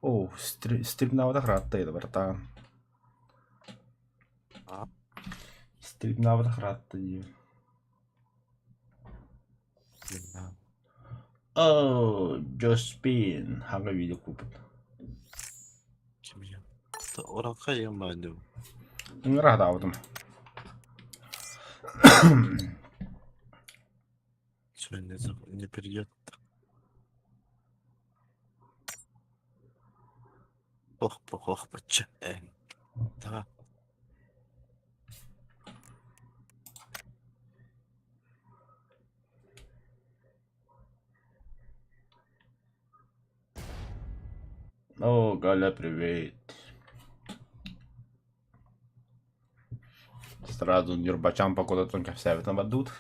О, стримнаабатах ыраатта братан. Стримнаабатах ыраатта дии. О, Джоспин, хаҥа видео купут. Ыҥыраһадаабытым. Не придет. Ох, ох, бачча. Да. О, Галя, привет. Сразу Нюрбачан погодатын кэпсээбитин бардыбыт.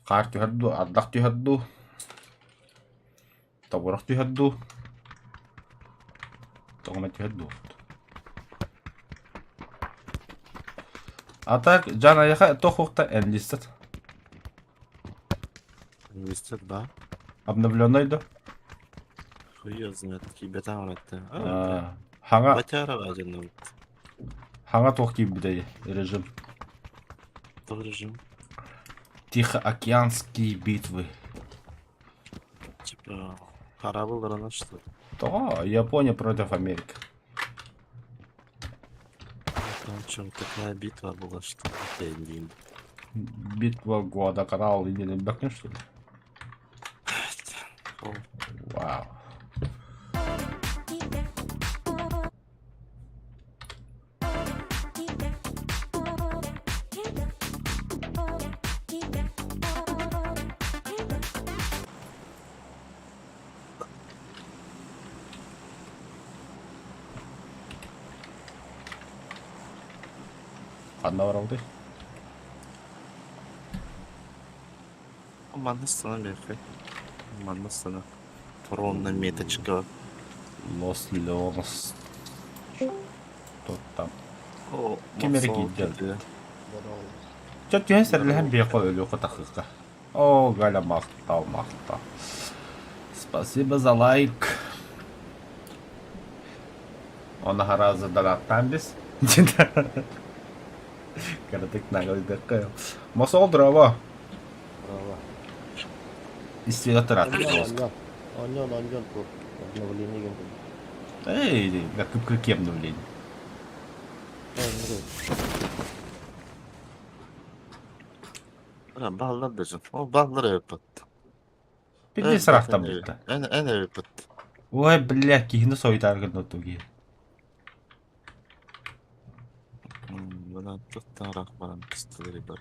Хаар түһэр дуу, ардах түһэр дуу, тобурах түһэр дуу, тоҕо эмэ түһэр дуу. А так, Жан айаха туох уохта enlisted. Enlisted да. Обновленный да? Хуй её знает, киирбэтэх это. А, хаҥа Батяра дьоннор. хаҥа туох киирбитэй режим? Туох режим? Тихоокеанские битвы. Типа корабль что ли? Тоҕо Япония против Америки. Там что, такая битва была, что ли? Битва Гуадаканал или Бэкнем, что ли? Вау. Ханна баралдый? Манна сана легкой. Манна сана. Ровно меточка. Лос Леонос. Что там? О, Ким эрэ мосол киирдэ? киирдэ. Чэ түһэн сэрэлэһэн биэххэ өлүөххэ тахсыахха. О, Галя, махтал, махтал. Спасибо за лайк. Он аһара донаттаан бис. Кыратык наглыйдахха. Мосол дрова. Браво. Истиэҕэ ыраатта Оонньоон, оонньоон, оонньоон тур. Обновление гэн Эй, да какие обновления? Баллар дежин. Ол баллар эппит. Пиздец сарахтан бутта. Эн эн эппит. Ой, бля, киһини сойтаар гынна киһи. Мына туттарах баран пистолет бар.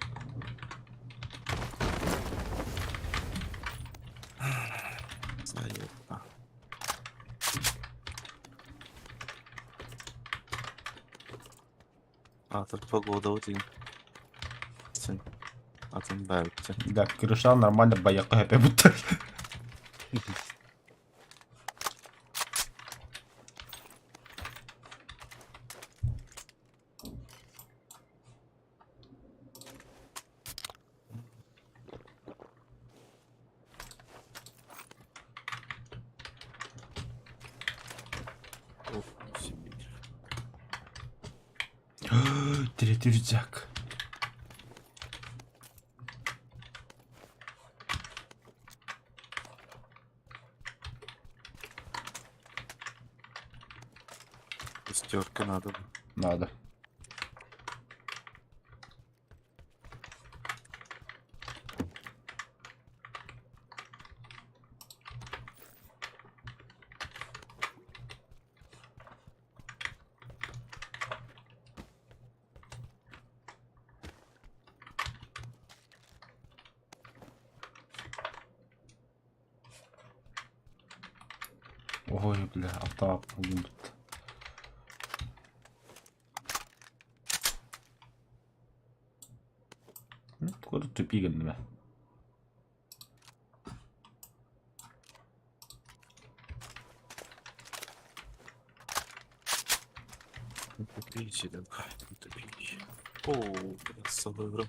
Заебно. А, тут погода один. Сын. Атын бәріпті. Да, крыша нормально баяққа хэпэ бутта. Третий рюкзак. Шестерка надо. Надо. Ой, бля, автомат булдум. Куда тупик гынна Тупик, тупик. О, красава,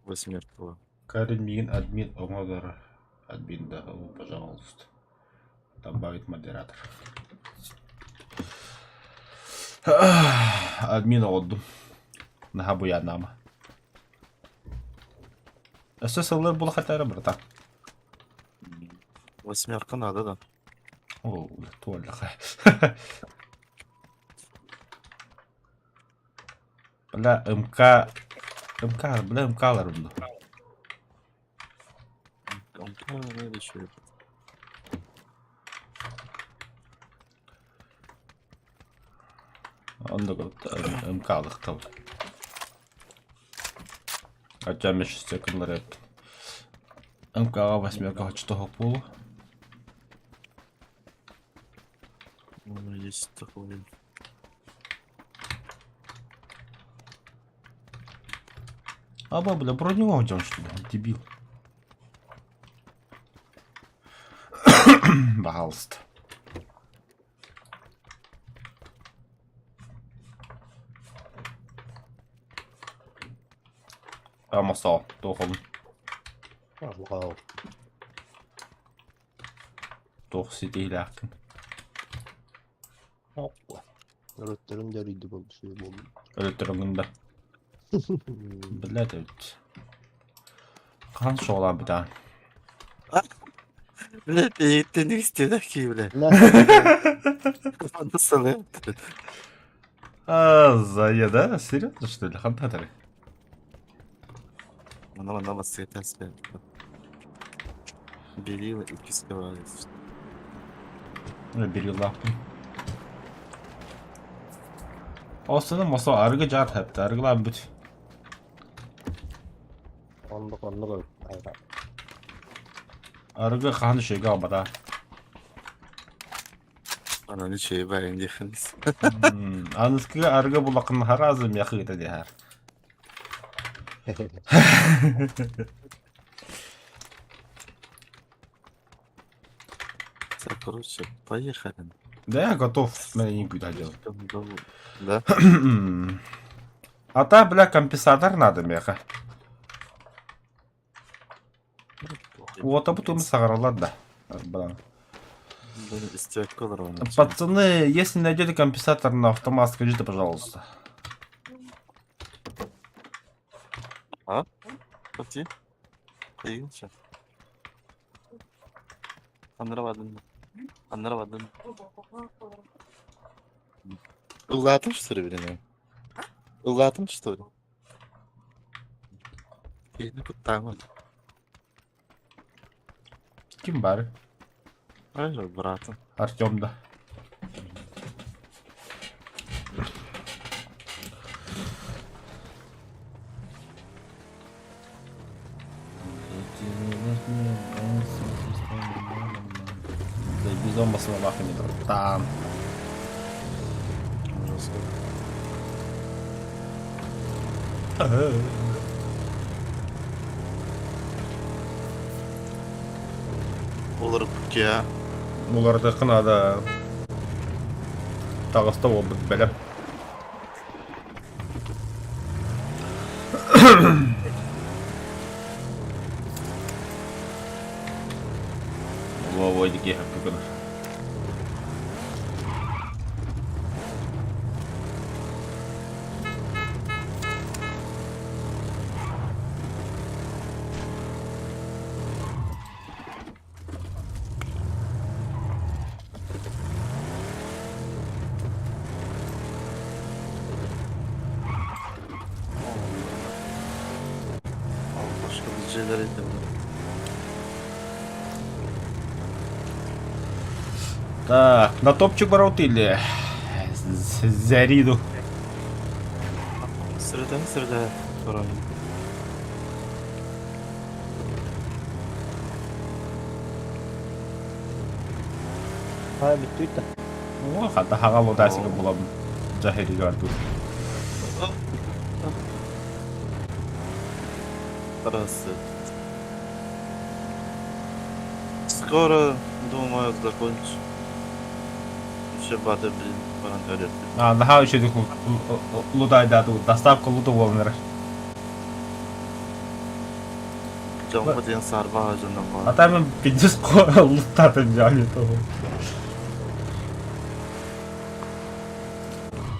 Восьмеркова. Карин миигин админ оҥорор. Админ да, о, пожалуйста. Добавить модератор. Админ оҕордум. Наһаа буйааннаама. Өссө сыллар була хатара братан. Восьмерка надо, да? О, туоллаха. Бля, МК... МК, бля, МК-ларым да. МК надо еще. Онно МК-лыхтал. Хотя шестеркалар эппит. МК-ҕа восьмерка хочто буолу. Ну, есть такой. Аба, бля, броню дьон что ли, дебил. Пожалуйста. Амасоо, туохобун Алҕаа. туох ситиһилээхпин. Оппа. Өрөттөрүн да эрийди буолбут буоллум. Өлөттөрөҥүн да. Блядь, эбит. Хаһан суолаан бүтаан? Блядь, эйиттэн истиэнэ кии, блядь. Аны салыам. А, Зая, да? Серьезно, что ли? Хантатары? Она она вас Белила и писковалась. Бери лапы. Останым осо арыгы жар хэпти, арыгылаан бүт. Оннук оннук айга. Арыгы хаһан үчүгэйгэ аҕалбата. Она ничего барин диханис. Аныскыга арыгы булакын харазы мияхыгыта диһар. Так, короче, поехали. Да я готов, меня никуда делать. Да? А та, бля, компенсатор надо меха. Уота бутум саҕаралар да. Бля. Пацаны, если найдете компенсатор на автомат, скажите, пожалуйста. А? Подожди. Появился. Аннарабадын. Аннарабадын. Ыллаатым что ли, блин? Ыллаатым что ли? Киһини куттааман. Ким бар? Правильно, братан. Артем да. Заебись словах не братан. Ужас. Олар кя. Улардыкын ада таҕыста буолбут бэлэм. Во-во, дики хаппы Başka bir şeyler ettim. Так, на топчик бараут или Зариду? Среда, среда. Правильно. Ха бүттүт да. О, хата хаҕа лудасика булабын. Жахирига тут. Раз. Скоро, думаю, закончу. Еще баты, блин, баран А, наһаа үчүгэй лутай да доставка лута буолан эрэр. Дьоҥҥо диэн саарбаҕа дьонно А там пиздец лутатын дьаҥы того.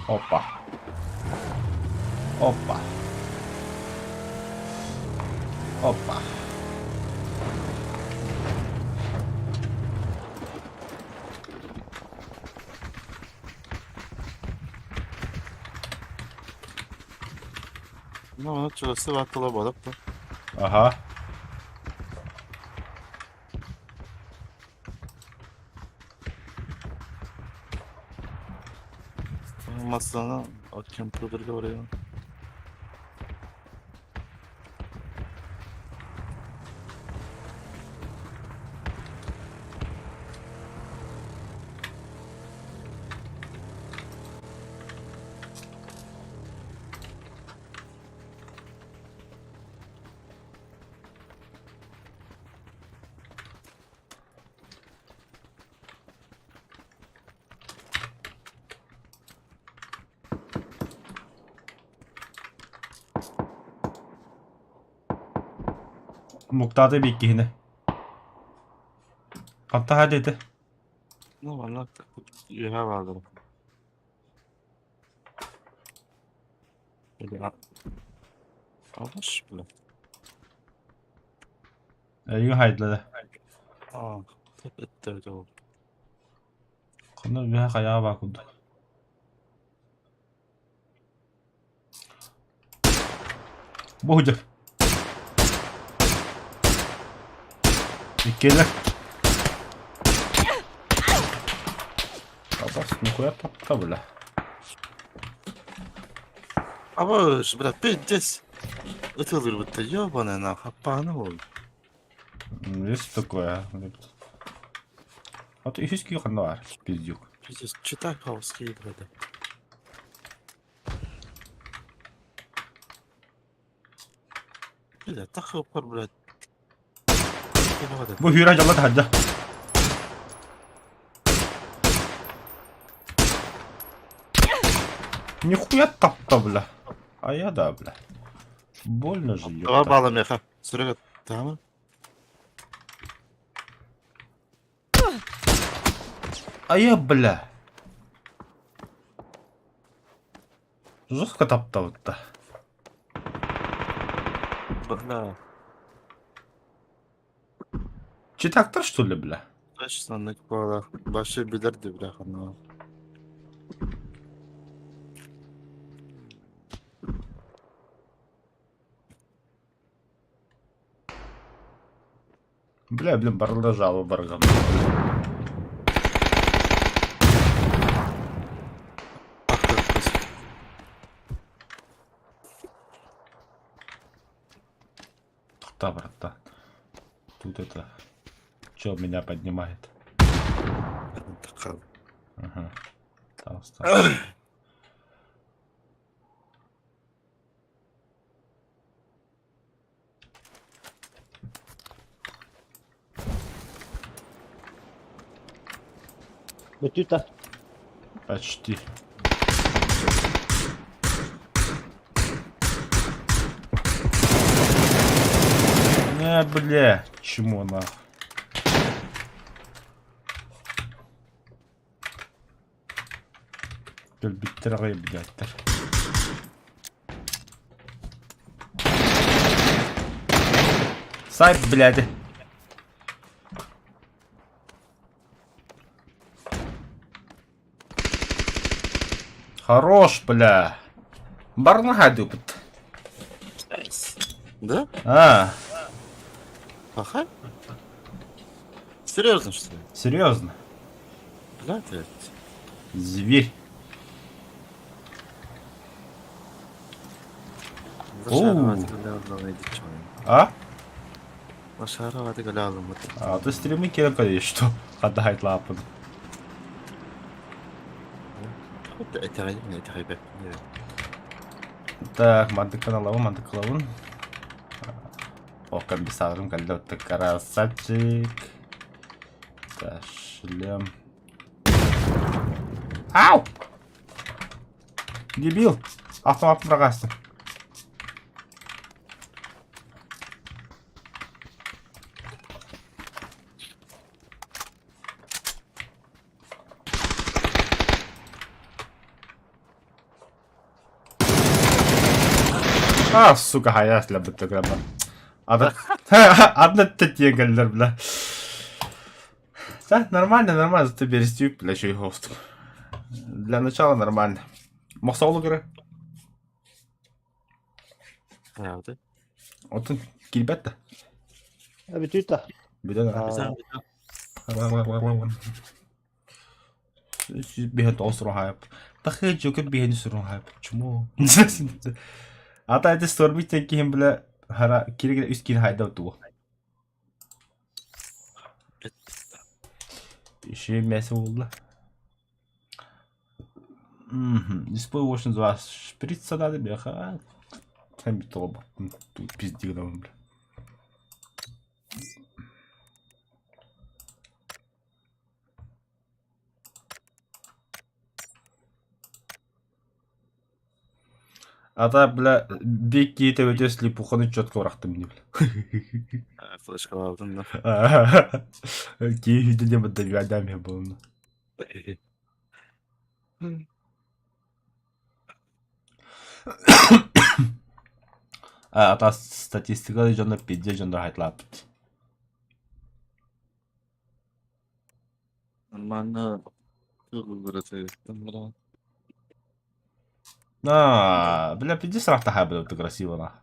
Опа. Опа. Опа. Ну, ону чугасы бааттала буолап да. Ага. Массаны компьютерга барайын. Муктаата бииккиһинэ. Хантаһа диэтэ? Ну, манна үөһэ бааллар. Алыш, бля. Эйигин хайдылара. Аа, өттө ол. Ханна үөһэ хайаҕа баар курдук. Бу сылдьар. Иккиэлэр. Абас, нихуя тапта, бля. Абыш, бля, пиздец. Ытылырбытта, ёбаная нахуй, хаппааны бол. Есть такое. А то үһүс күү ханна баар, пиздюк. Пиздец, читай хаоский, блядь. Бля, тахыппар, блядь. Бу хүүрэ дьалла таһырдьа. Нихуя тапта, бля. А я да, бля. Больно же, Давай ёпта. баала миэхэ. Сүрэг таамы. А я, бля. Жестко таптабытта. Бля. Читактар, что ли, бля? Точно, буолар. Башы билэр да бля ханна. Бля, блин, барда жаба барган. Да, братан. Тут это... Чё меня поднимает? Ага. Стал, стал. Бүтүүтэ. Почти. Не, бля, чмо нахуй. Кэлбиттэр аҕай блядтар. Сайт, блядь. Хорош, бля. Барнаха дупыт. Да? А, Паха? Серьезно, что ли? серьезно. Бля, ты. Зверь. Оу. А? А то стримы кире что? Хадахайт лапын. Так, мантык каналабын, мантык кылабын. О, комиссарым кэллэ красавчик. Так, шлем. Ау! Дебил! Автомат быраҕаастын. А, сука, хайаас лэбитте грамма. Ада Адна тетиен кэллэр, бля. Да, нормально, нормально, зато берестюк, бля, еще и хост. Для начала нормально. Мохсоолу көрө. Хайаабытай? Отун киирбэт да. Бүтүүт да. Бүтэн Аа. Биһэн тоҕус суруһаайап. Тахы дьөкөр биһэни суруһаайап. Чмо. Ата эти сорбит киһим бля хара кири үс кири хайда тугу. Еще мясо болды. Дисплей 82 шприц садады бляха. Там бит Тут пизди бля. А так, бля, бик киһи төбөтө слепуханы четко бырахтым дии, бля. Флешкалаабытын да. Киһи үһү диэн баддайбадаам иһэ буолла. А статистика дьонно пиздец дьоннор хайтлааппыт. Нормально баран. А, бля, пиздец рахтаха, бля, ты красиво, на.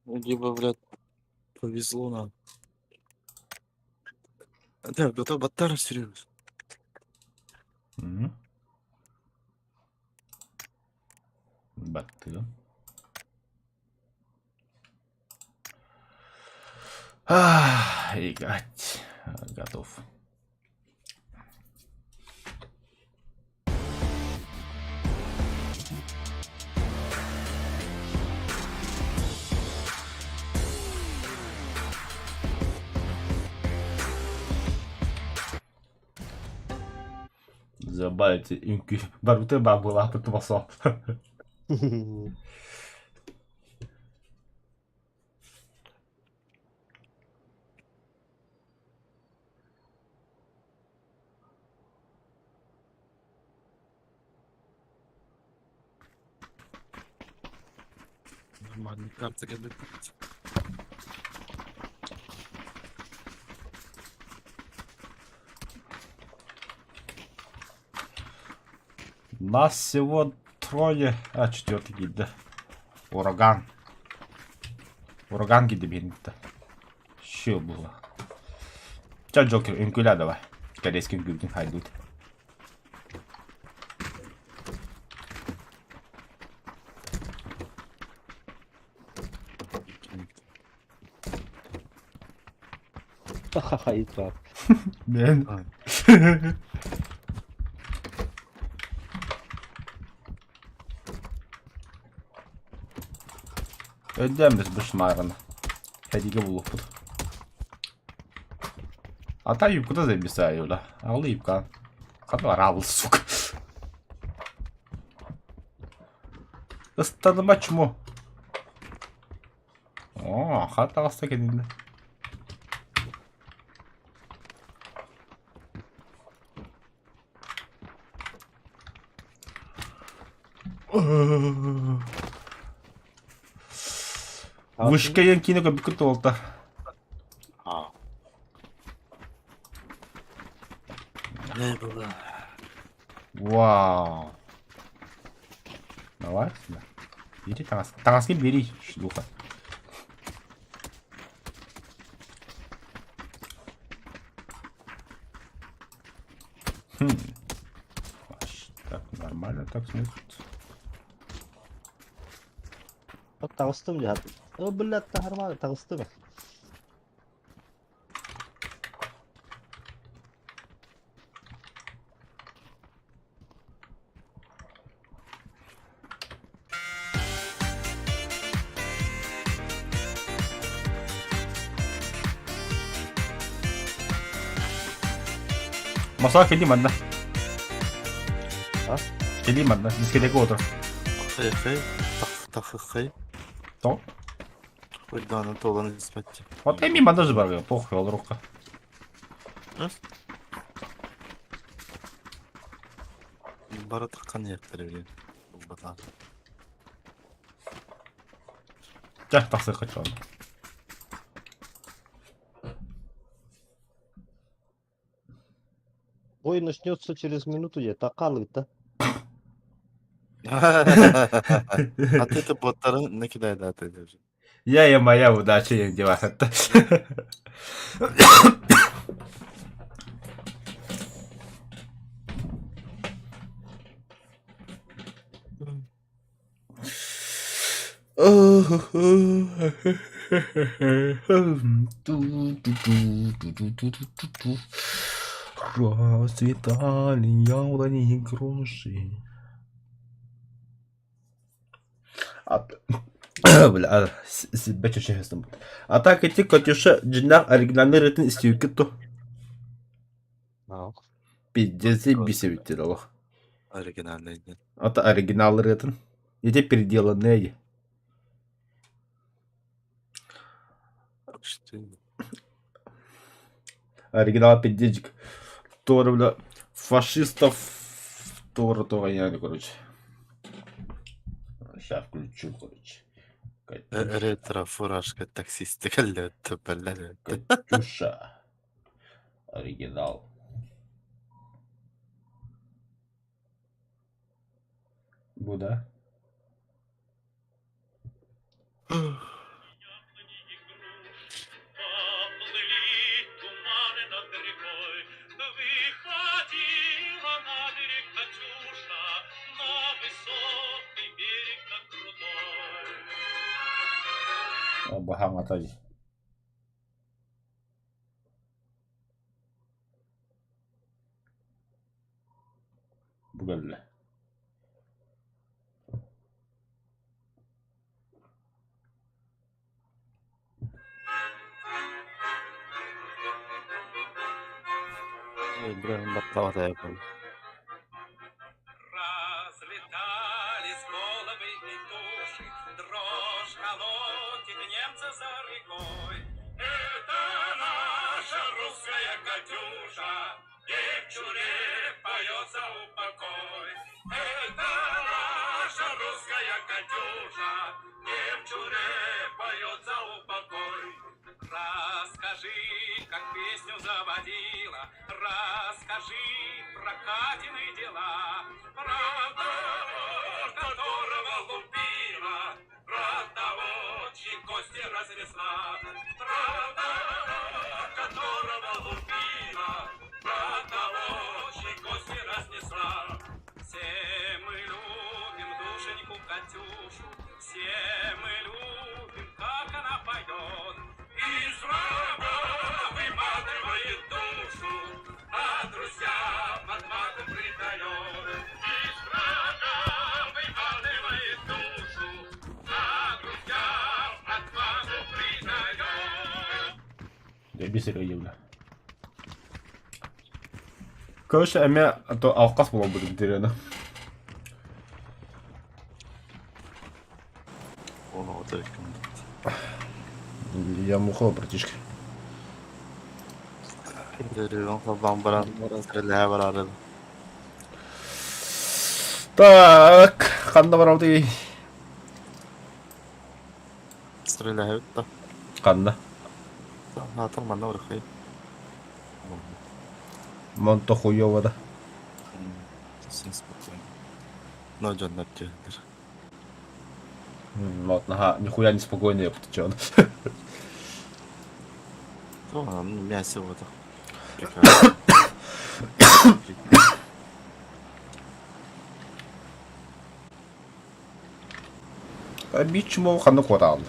Либо, блядь, повезло нам. Да, готов баттар, серьезно. Баттыгым. Играть. Готов. Забавить үҥкүү барбыта баабылаапыт тубасо. Нормально, карта кэлбит. Нас всего трое, а четвертый киирдэ. Ураган. Ураган киирдэ биһиэнниттэ. Шил было. Ча Джокер, үҥкүүлээ давай. Корейский үҥкүүбүтүн хайдыыт. Ха-ха, Мен. Өйдөөн бу шмаарына. Хэдигэ булуохпут. А та юбката заебисаа бля. Алы юбка. Хата бараабыл, сука. Ыстаныма чмо. О, хата таҕыста кэннинэ. Вышка диэн киинэ көрбүккүт туолта. А. Не было. Вау. Давай сюда. Бери таҥас. Таҥаскын бери, шлюха. Хм. Так, нормально так смотрится. Таҕыстым дьэ. О, блядь, нормально, таҕыстым. Масаа кэлии манна. А? Кэлии манна. Дискотека отыр. Хэй, хэй. Тах, хэй. То? Ойдааны толан испатти. Вот эми манна же бар, похуй, ол рукка. Бара таххан яттар билин. Бата. Чэ, тахсыахха чоон. Бой начнется через минуту, я такалыта. А ты-то боттары накидай, да, ты держи. Я и моя удача, я девахатта. Расцветали яблони и груши. А, бля, сиббэчэ чэхэстэн. А так ити Катюша дьиннээх оригинальный ырыатын истибиккит дуо? Пиздец бисэбиттэр олох. Оригинальный диэн. Ата оригинал ырыатын. Ити переделанные. Что? Оригинал пиздечик. Тора, бля, фашистов Тора, Тора, я, короче. Сейчас включу, короче. Катюша. Ретро фуражка таксиста кэллэ бэллэ. Катюша. Оригинал. Буда. Баһаҥата дии. Бу кэллэ. Баттаабата буолла. Разлетались головы и души, дрожь колотит немца за рекой. Это наша русская Катюша, и в чуре поет за упокой. Это наша русская Катюша, и в чуре поет за упокой. Расскажи, как песню заводила, расскажи про Катины дела, про того, которого лупила, про того, чьи кости разнесла, про того, которого лупила, про того, чьи кости разнесла. Все мы любим душеньку Катюшу, все мы любим, как она поет. Из врага выматывает душу, а друзьям отвагу придает. Из врага выматывает душу, а друзьям отвагу придает. Дебис эрэ Короче, эмиэ то алкас буолбут интерьеры. Уон оҕото икки Я мухал, братишка. Интервьюн холбоон баран сэрэлэһэ бараары. Так, ханна барабытый? Сэрэлэһэбит да. Ханна? Аатар манна барыхай. Монто хуёво да. Син спокойно. Но дьоннор түһэллэр. Вот, ага, нихуя не спокойно, ёпта, чё он. То, ну, мясо вот. Прекрасно. Биир чмо ханна куотаҕын?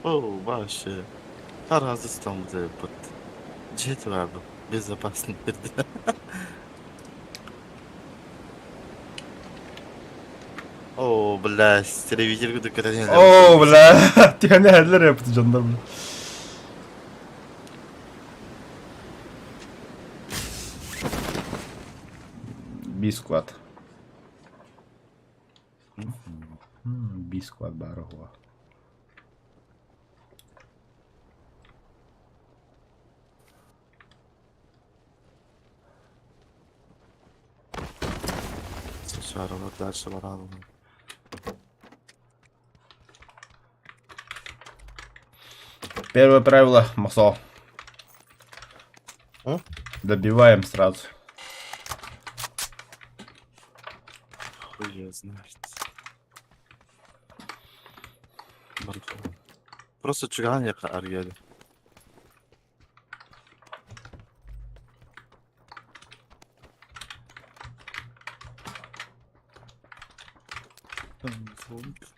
О, вообще. Харазыстан бут. Дьиэ бар безопасно берди. О, бля, телевизор кудук көрөн О, бля, тиһэн эһэллэр эппит дьоннор, бля. Бискват. Бискват баар уһуга. Дальше баралым. Первое правило, Мосол. А? Добиваем сразу. Хуй её знает. Бархо. Просто чуган яка аргели.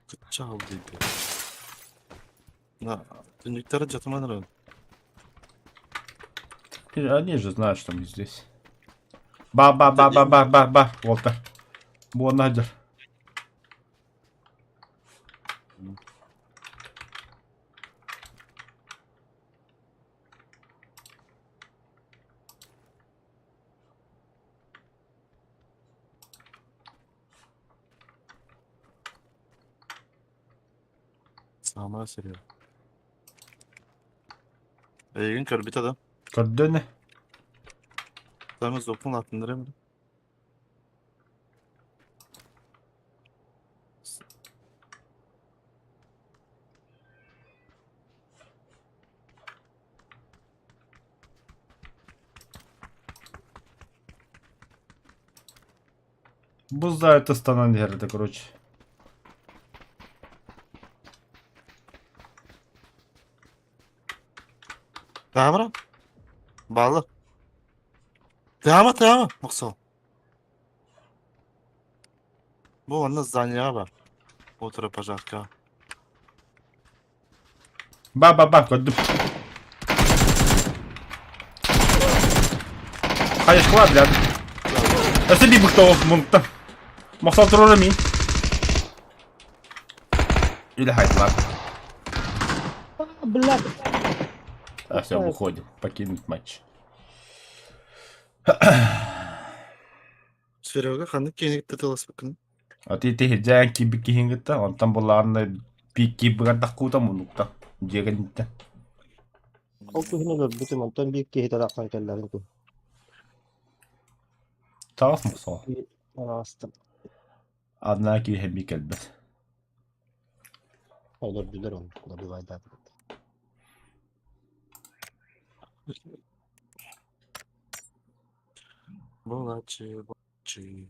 Кычал дейді. На, түннүктері жатыман ырын. Они же знают, что мы здесь. Ба-ба-ба-ба-ба-ба-ба. Вот так. Бу Надя. Сама серия. Эйигин көрбүтэ да. Көрдөнө. Тамыз зопун аттындыр эми. Бу ыстанан иһэр этэ короче. Таамара? Баалы. Таама, таама, Моксол. Бу онно зданияҕа бар. Утро пожарка. Ба-ба-ба, көрдүм. Хайышкыла, блядь. Өссө биир быктоох муннуктан. Мохсол туруора мин. Или хайтлар. Блядь. А, все, выходим. Покинуть матч. Серега ханнык киэҥник тыласпыккын. А ты ты дьээн киирбит киһиҥ кытта, онтон буллаҕына биир киирбигэр муннукта дьиэгэнниттэн. Ол күһүн өлөрбүтүм, онтон биир киһи тахсан кэллэрин кун. Таҕыс мохсоҕо. Араастым. Одна киһи эмиэ кэлбэт. Өлөрдүлэр оны, добивайдаатыбыт. Буолааччы, буолааччы.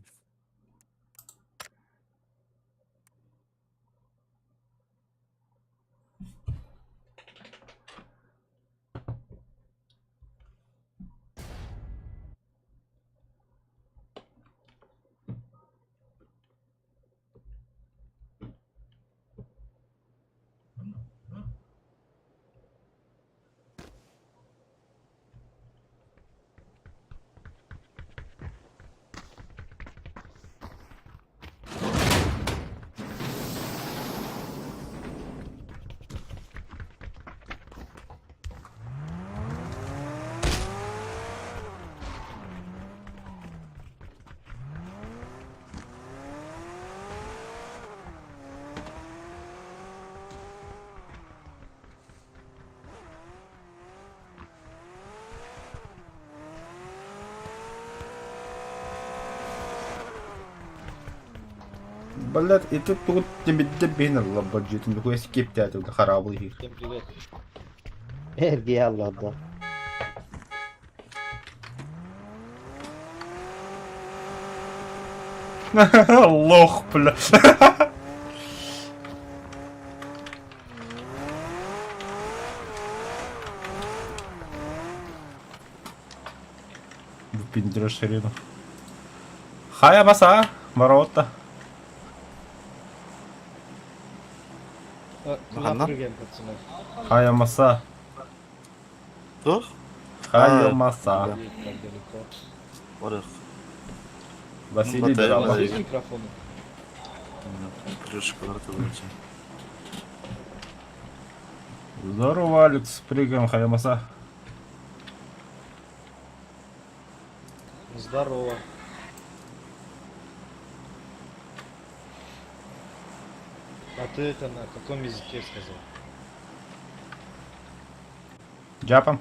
Блядь, ити тугут тимирдэ биһин ылла дьиэтин дугуйа скиптээтэ хараабыл иһир. Всем привет. Эргийэ алларда. Лох, бля. Выпендрёж ширину. Хая баса, ворота. Куда Ладно. прыгаем, пацаны? Хая маса. Туох? Хая А, маса. Охуеть, как далеко. Барыах. Василий Батарея Дорова. У вас есть микрофоны? Крышкалар тылычы. Здорово, Алекс. Прыгаем, хая маса. Здорово. А ты это на каком языке сказал? Джапом.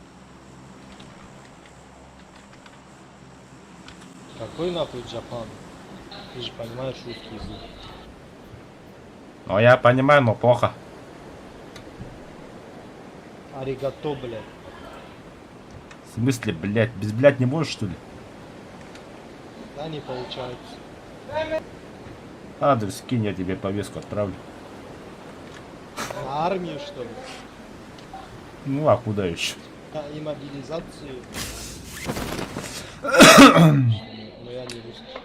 Какой нахуй Джапан? Ты же понимаешь русский язык. Ну, я понимаю, но плохо. Аригато, блядь. В смысле, блядь, без блядь не можешь, что ли? Да, не получается. Адрес скинь, я тебе повестку отправлю. На армию, что ли? Ну, а куда еще? На иммобилизацию. Но я не русский.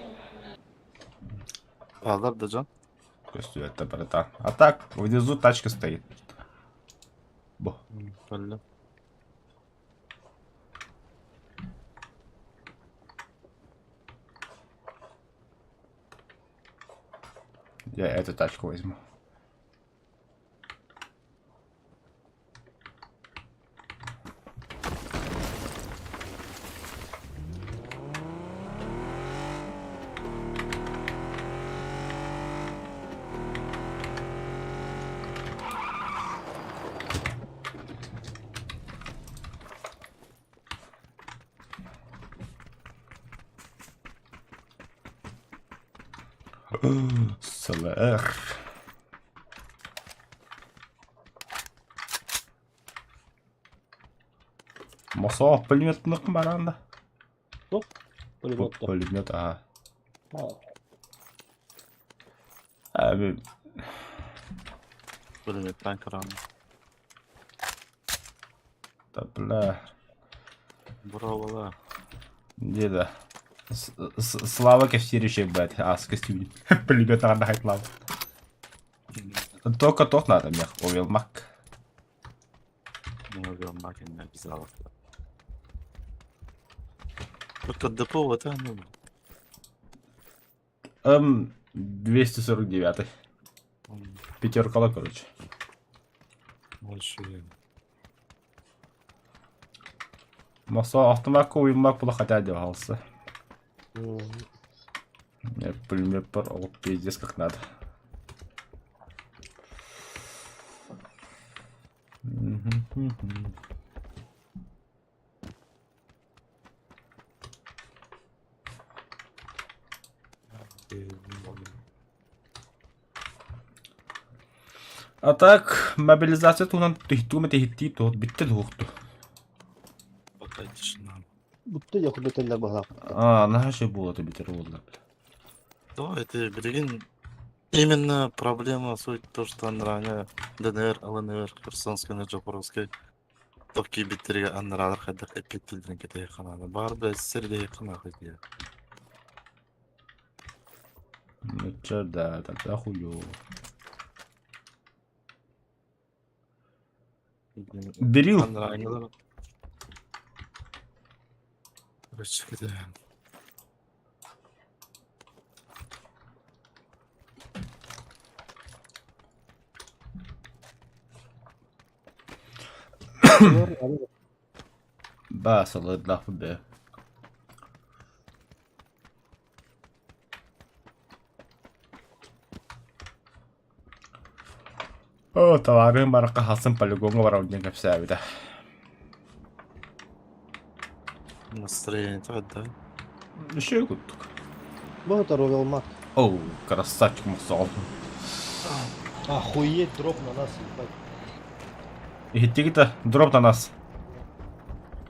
Бааллар да дьон? Костю, это братан. А так, внизу тачка стоит. Бо. Кэллим. Я эту тачку возьму. СЛР. Мосоо пулеметных баранда. Пулемет да. Пулемет, ага. А, А, мен- Пулеметтан көрөм. Да, бля. Браво, Где да? Слава кефтирищей, блядь. А, с костюм. Пулемет надо хайтлав. Только тот надо, мех. Овелмак. Макин обязалов. Только депо вот ну. М249. Пятерка, короче. Больше. Мосо автоматка уймак була хотя одевался. м, Мне пулемет пор, пиздец как надо. Мгм. А так, мобилизация туһунан түһтүүмэ тэһиттии туһут бүттэ туһукту. Пока тишина. Бүттэ дьэ курдатэллэр быһалаах. А, наша буола бүтэр буолла. Да, это, блин, именно проблема суть то, что анраны ДНР, ЛНР, Херсонской, Джопоровской Токи биттерге анралар хайдах эппиттилдерин кэтэһэ ханааны. Баар да сирдэһи ханаахы дии. Ну чё, да, тогда хуёво. Берил. Анраанылар. Короче, кэтэһэн. Баа, сылыдлах бе. О, товарым баракка хасын полигонга барау диэн кэпсээбитэ. Настроение да? Еще куттук. Бу Ровелмак. Оу, красавчик мусол. Охуеть, дроп на нас, ебать. Иһиттигит дроп на нас.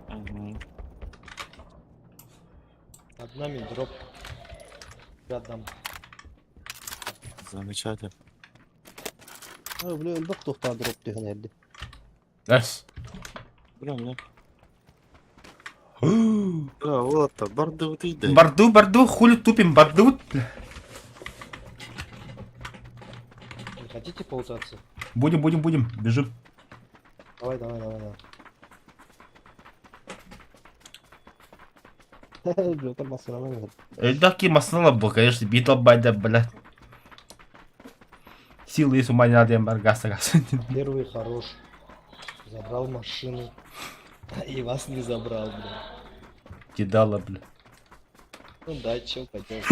Мгм. Над нами дроп. Рядом. Замечательно. А, бля, элбэх туохтаа дроп түһэн эрдэ. Эс. Бля, мне. Да, вот, барды иди. Барду, барду, хули тупим, барду. Не хотите полутаться? Будем, будем, будем, бежим. Давай, давай, давай, давай. Джокер массыынанан иһэр. Эльдаки массыына был, конечно, битл байда, бля. Силы с ума не надо, бар гаса гаса. Первый хорош. Забрал машину. И вас не забрал, бля. Кидала, бля. Ну да, чё поделать.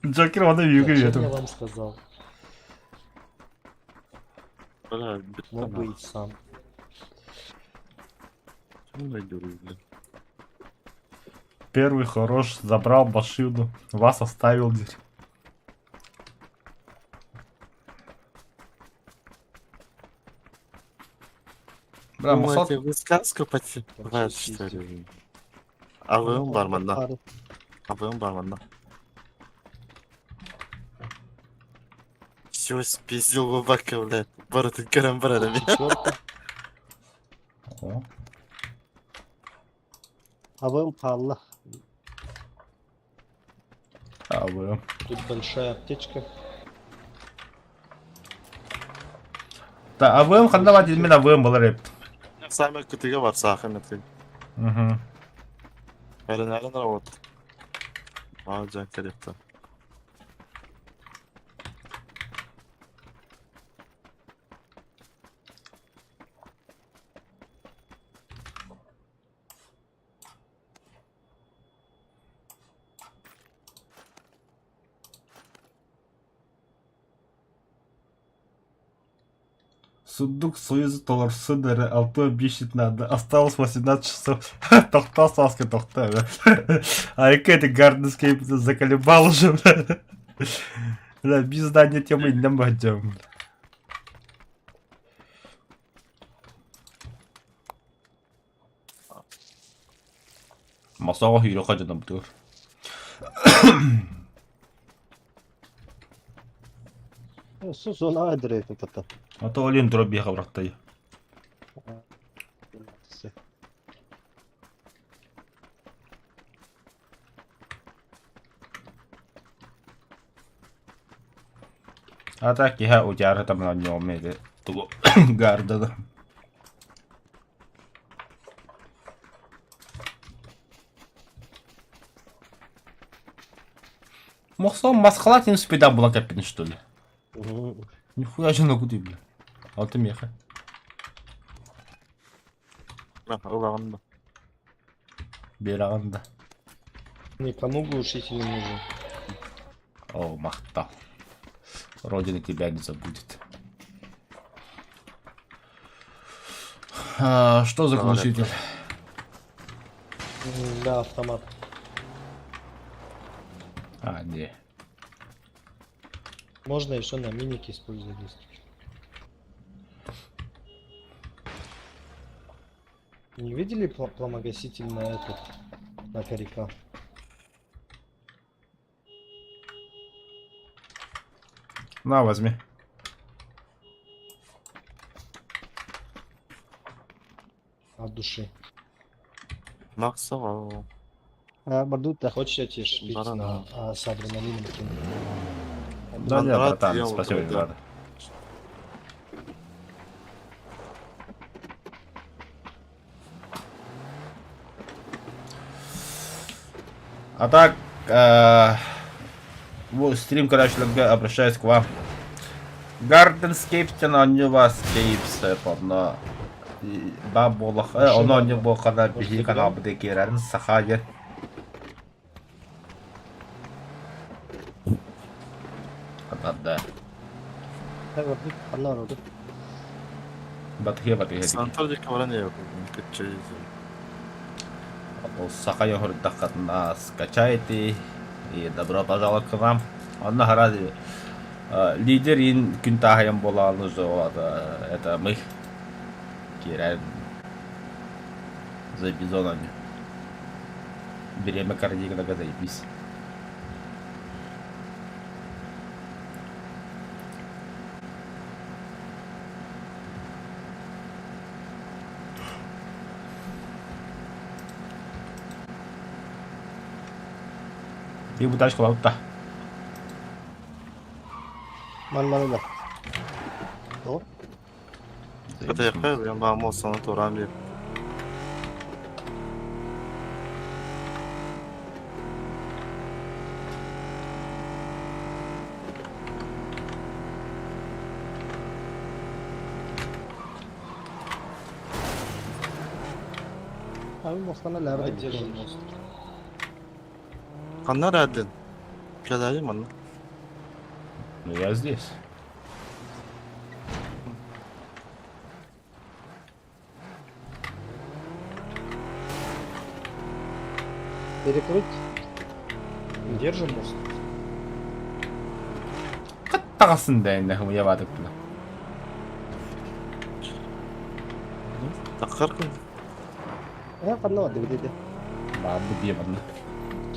Джокер, он и Зачем я вам сказал? Бля, Мог бы и сам. бля. Первый хорош, забрал машину, вас оставил здесь. Бля, Махсат Думаете, вы сказку потеряли, что ли? АВМ бар манна. АВМ бар манна. Все спиздил бабака, блядь. Барытын көрөн бар эрэ. Четверка. О, АВМ хаалла. АВМ. Тут большая аптечка. Да, АВМ ханна бар диэн мин АВМ болар эбит. Самый кытыга бар саахын этин. Мгм. Эрэнэрин работа. Маажан кэлиэхтэ. Сундук Союза толорсун эрэ 65 надо. Осталось 18 часов. Тохтоо Сааска тохтоо бля. А это Гарденскейп заколебал уже, бля. Бля, без знания темы не пойдем. Масаға хүйрі қажадан бұтыр. Өссө зона эдирейтин кытта. А то олен тура бияға бұрақтай. А так я утяра там на нем или тугу гардена. Мохсон масхалат им спида була капин что ли? Нихуя же на куды, бля. А ты меха. Ылаҕын да. Бераган да. Никому глушитель не нужен. О, махта. Родина тебя не забудет. А, что за Давай, глушитель? Да, автомат. А, не. Можно еще на минике использовать, если что. Не видели пламогаситель на этот, на коряка? На, возьми. От души. Махсаҕа. Бардут да. Хочешь, я тебе шприц Барана. на, с адреналином кину? Да нет, Андрат братан, ел спасибо, не вроде. надо. А так, вот стрим, короче, обращаюсь к вам. Gardenscape на него Scapes, онно ба буолах, оно не буолхана биһи каналбыт киэрэрин саха диэн. Да. Бардут ханна ордут. Батыхе батыхе. Сантар диэки баран иһэ кыччый. Ол саха йохурдаххатына скачайте и добро пожаловать к нам. Онно харази лидер ин күн таһайан буолааны это мы киирэн за бизонами. Время кардигана заебись. И бутачка лаутта. Ман да. О, Кытайга мен баам олсаны туран биир. Abi мостана Давай ләрді. держим мост. Ханна эрээдин? Кэлээйим манна. Ну я здесь. Перекрыть. Держим мост. Таҕасын да иннэ я бадык била. Таххар күн. Э, ханна бардыбыт ити? Баарды бие манна.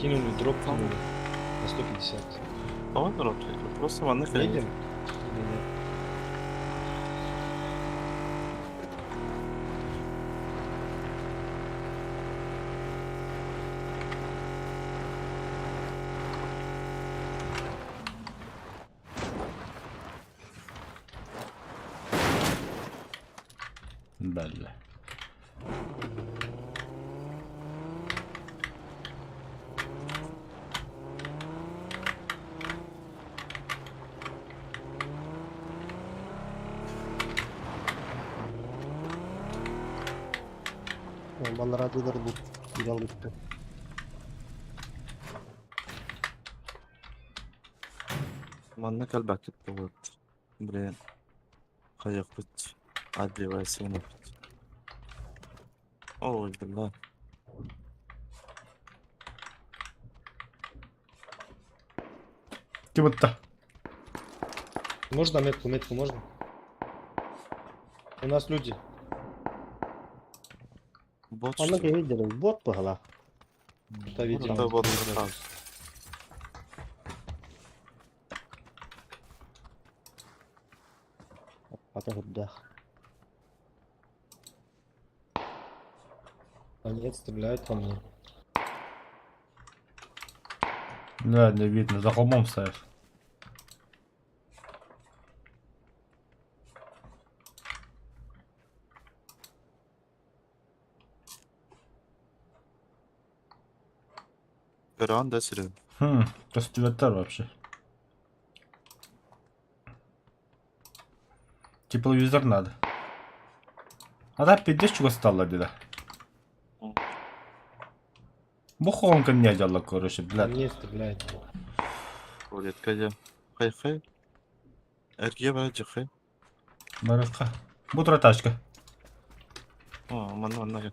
Кинули, дроп кинули. На 150. Давай дроп. Просто манна кэлин. Едем? Или нет? Бэллэ. Баллара дылар бу. Киирэн бүттэ. Манна кэлбэккит буолуот. Блин. Хайыахпыт. Отбивайся. Ой, бля. Ким ытта? Можно метку, метку можно? У нас люди. Бот Онно что ли? киһи дьэрин бот быһалаах. Это видимо. Это бот. Ата үрдээх. А нет, стреляют по мне. Да, не видно, за холмом стоишь. Көрөн да сирин. Хм, костюлятор вообще. Тепловизор надо. А да, пиздец чего стало, деда. Бухонка не дела, короче, По блядь. мне стреляют. Рулетка дьэ. Хай-хай. Эргийэ бара дьэ Барыха. Бутра тачка. О, манна манна.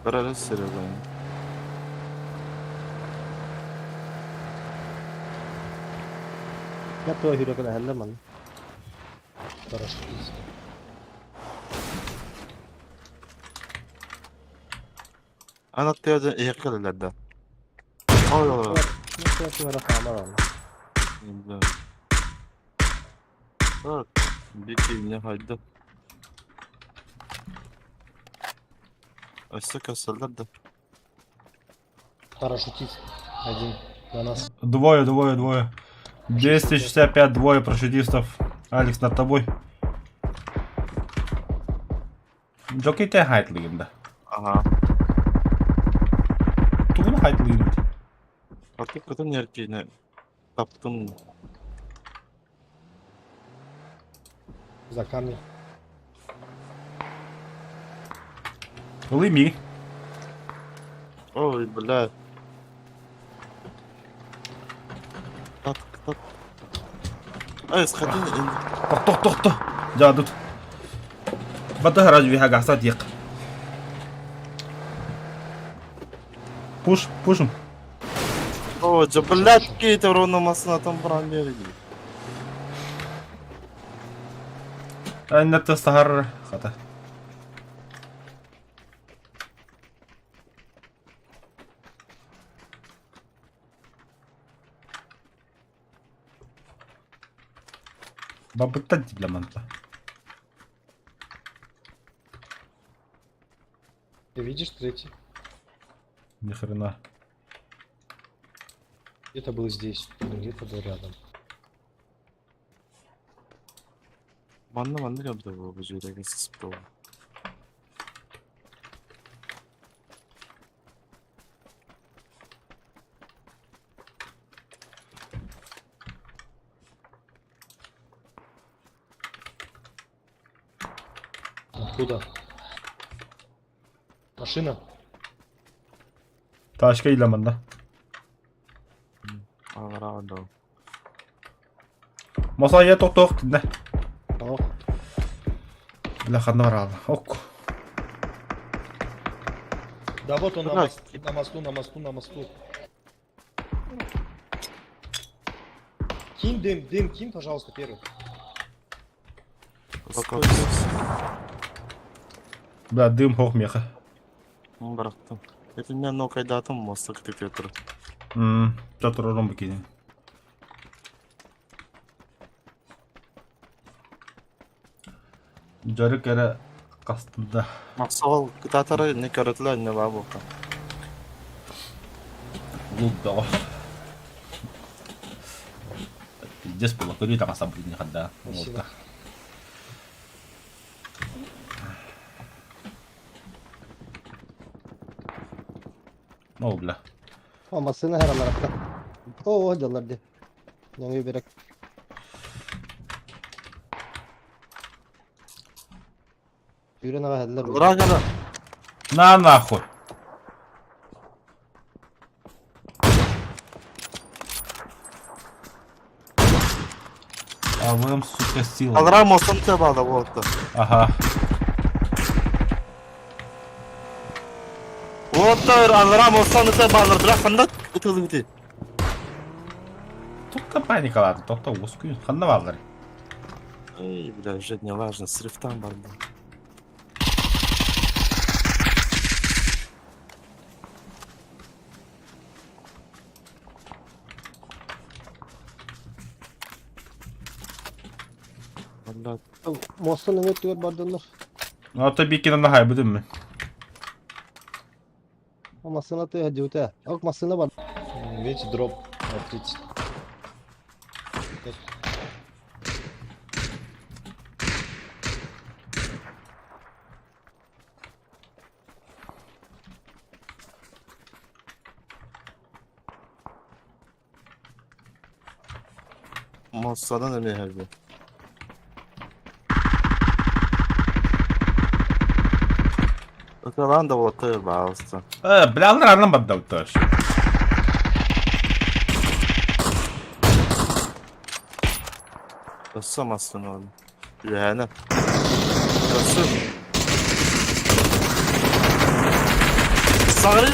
Барара сирэлээн. Я туох үрэ кэлэһэллэр манна. Парашютист. Ана тыада иһэ да. Ой, ой, ой. Туох эрэ хаамар онно. Да. Так, бики не хайда. Өссө көсөллөр да. Парашютист. Один. На нас. Двое, двое, двое. 265, двое парашютистов. Алекс, над тобой. Джокей те хайтлыгын да. Ага. Тугун хайтлыгын. Аты кытын эркине таптым. За камни. Лыми. Ой, бля. Так, так. Ай, сходи. Тох, тох, тох, тох. Жадут. Бата разве хагаса диq. Пуш, пушим. О, да, блядь, какие-то ровно масына там бронери. Аннаты сахар хата. Бабыттан дипломанта. Ты видишь третий? Ни хрена. Где-то был здесь. Где-то был рядом. Манна манна кәбді бұл бұл жерге сізіп бұл. Откуда? Машина? Ташка иламанда. Ағыра да. Мосайя тохтоох тиннэ. Ох. Бля, ханна бараала. Ок. Да вот он на, Бля. на мосту, на мосту, на мосту. Кинь дым, дым, кинь, пожалуйста, первый. Бля, дым хох меха. Бырахтым. Итиннэ нокайдаатым муоста кытыытыгар турар. Татуророн бикини. Дьарык эрэ хастында. Махсал кытаатары не көрөтүлэ не баа буолта. Лут бөҕө. Пиздец буолла, көрүү таҥаса блин ханда. Спасибо. О, бля. О, массыына хараларакта. О, дьаллар дии. Нөҥүө берек. Сүүрэн аҕай иһэллэр. Ура гана. На нахуй. А вы сука, сила. Алра мостан те баада буолта. Ага. Уоттар алра мостан те баалар бирок ханда ытылыбыты. Тохто паникалааты, тохто уоскуй. Ханна бааллар? Эй, бля, уже не важно, срифтан бар. Бля, Муостан өҥө өттүгэр бардыннар. Ото бикина нахай будем мы. Массыына тыаһа дьиутэ. Ок, массыына бар. Видите, дроп на 30. Мостадан эмиэ иһэрбин. Ыталаан да уоттар баалыста. Бля, алар анан бадда тоже. Өссө массыына ол. Үөһээнэ. Өссө. Саҕырый.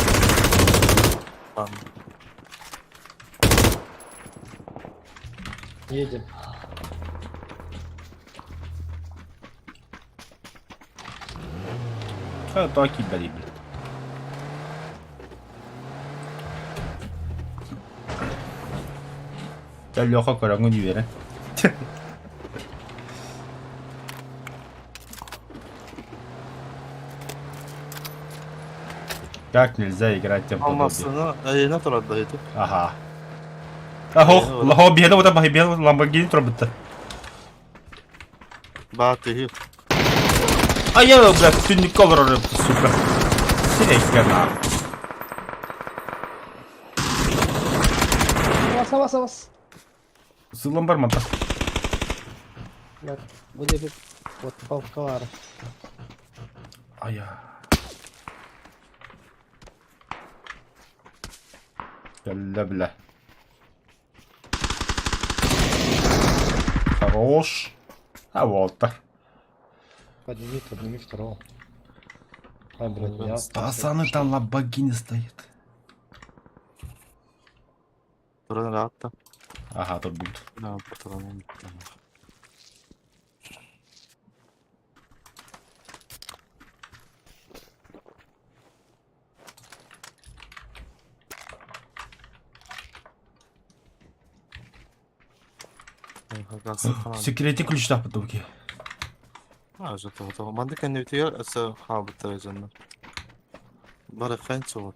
Едем. Ха, то кидали, блин. Дьэ, Леха көрөҥҥүн үөрэн. Как нельзя играть тем подобие. Массыына эйиэнэ турар да ити. Ага. Ахох, лохо биһиэнэ ута баһы биһиэнэ Ламборгини турбутта. Баа тыһы. А я, блядь, түннүккэ олорор сука. Сирэйгэ наар. Бас, бас, бас. Сыллан бар манта. Бу диэки вот палка баара. Ая. Кэллэ бля. Хорош. А вот. Подними, подними второго. Ай, блядь, я остался. Пацаны, там Ламборгини стоит. Туран ыраатта. Ага, тут будет. Да, патроным. Секретный ключ да потомки. Манды кэннибитигэр өссө хаалбыттара дьоннор. Бары хань суот.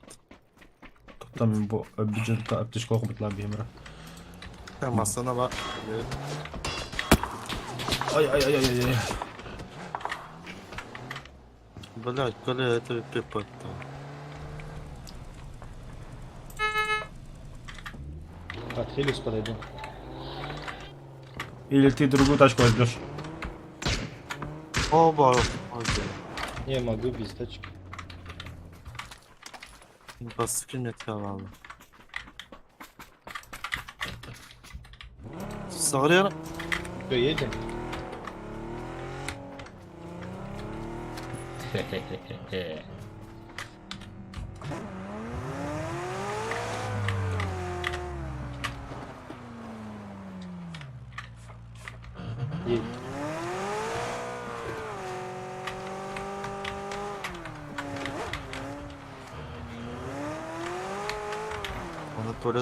Там бу бюджетка аптечка бутла бемра. Массана ба. Ай ай ай ай ай. Блядь, коли это пипа. Так, Хелиус подойду. Или ты другую тачку возьмешь? Оба. Не, могу без тачки. Баскы металлалы. Сағыр. Все, едем? Хе-хе-хе-хе. Едь.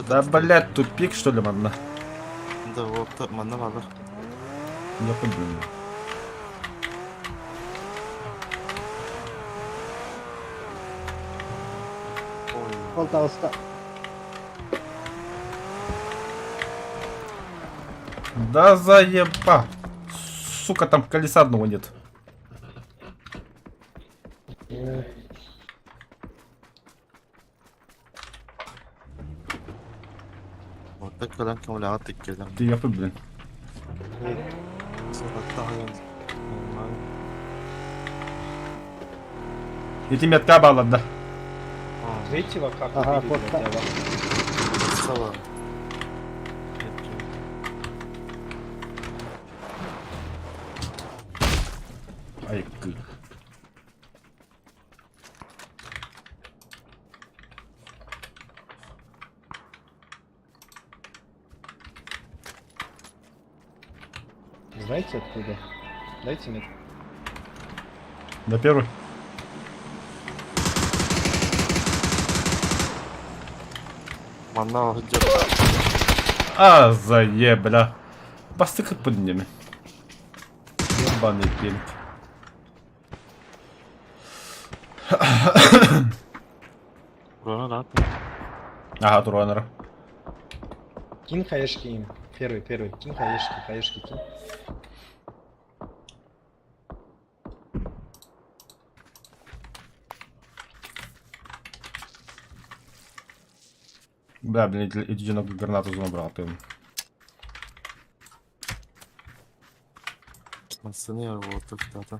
Да, блядь, тупик, что ли, манна? Да, вот, манна баар. Я подумал. Ол таҕыста. Да заеба. Сука, там колеса одного нет. Вот так кэлэн көмөлөҕө тиккэлэр. Ты я блин. Ити метка баллада. Третьего как Ага, убили, вот блядь, так. я вам. Сала. Ай, кы. Знаете откуда? Дайте мне. На первый. Манна идет. А, заебля. Бастык под ними. Ебаный пинг. Урана да. Ага, туранер. Кинь хаешки им. Первый, первый. Кинь хаешки, хаешки кинь. Бля, блин, иди на гранату забрал ты. Массыны вот так да.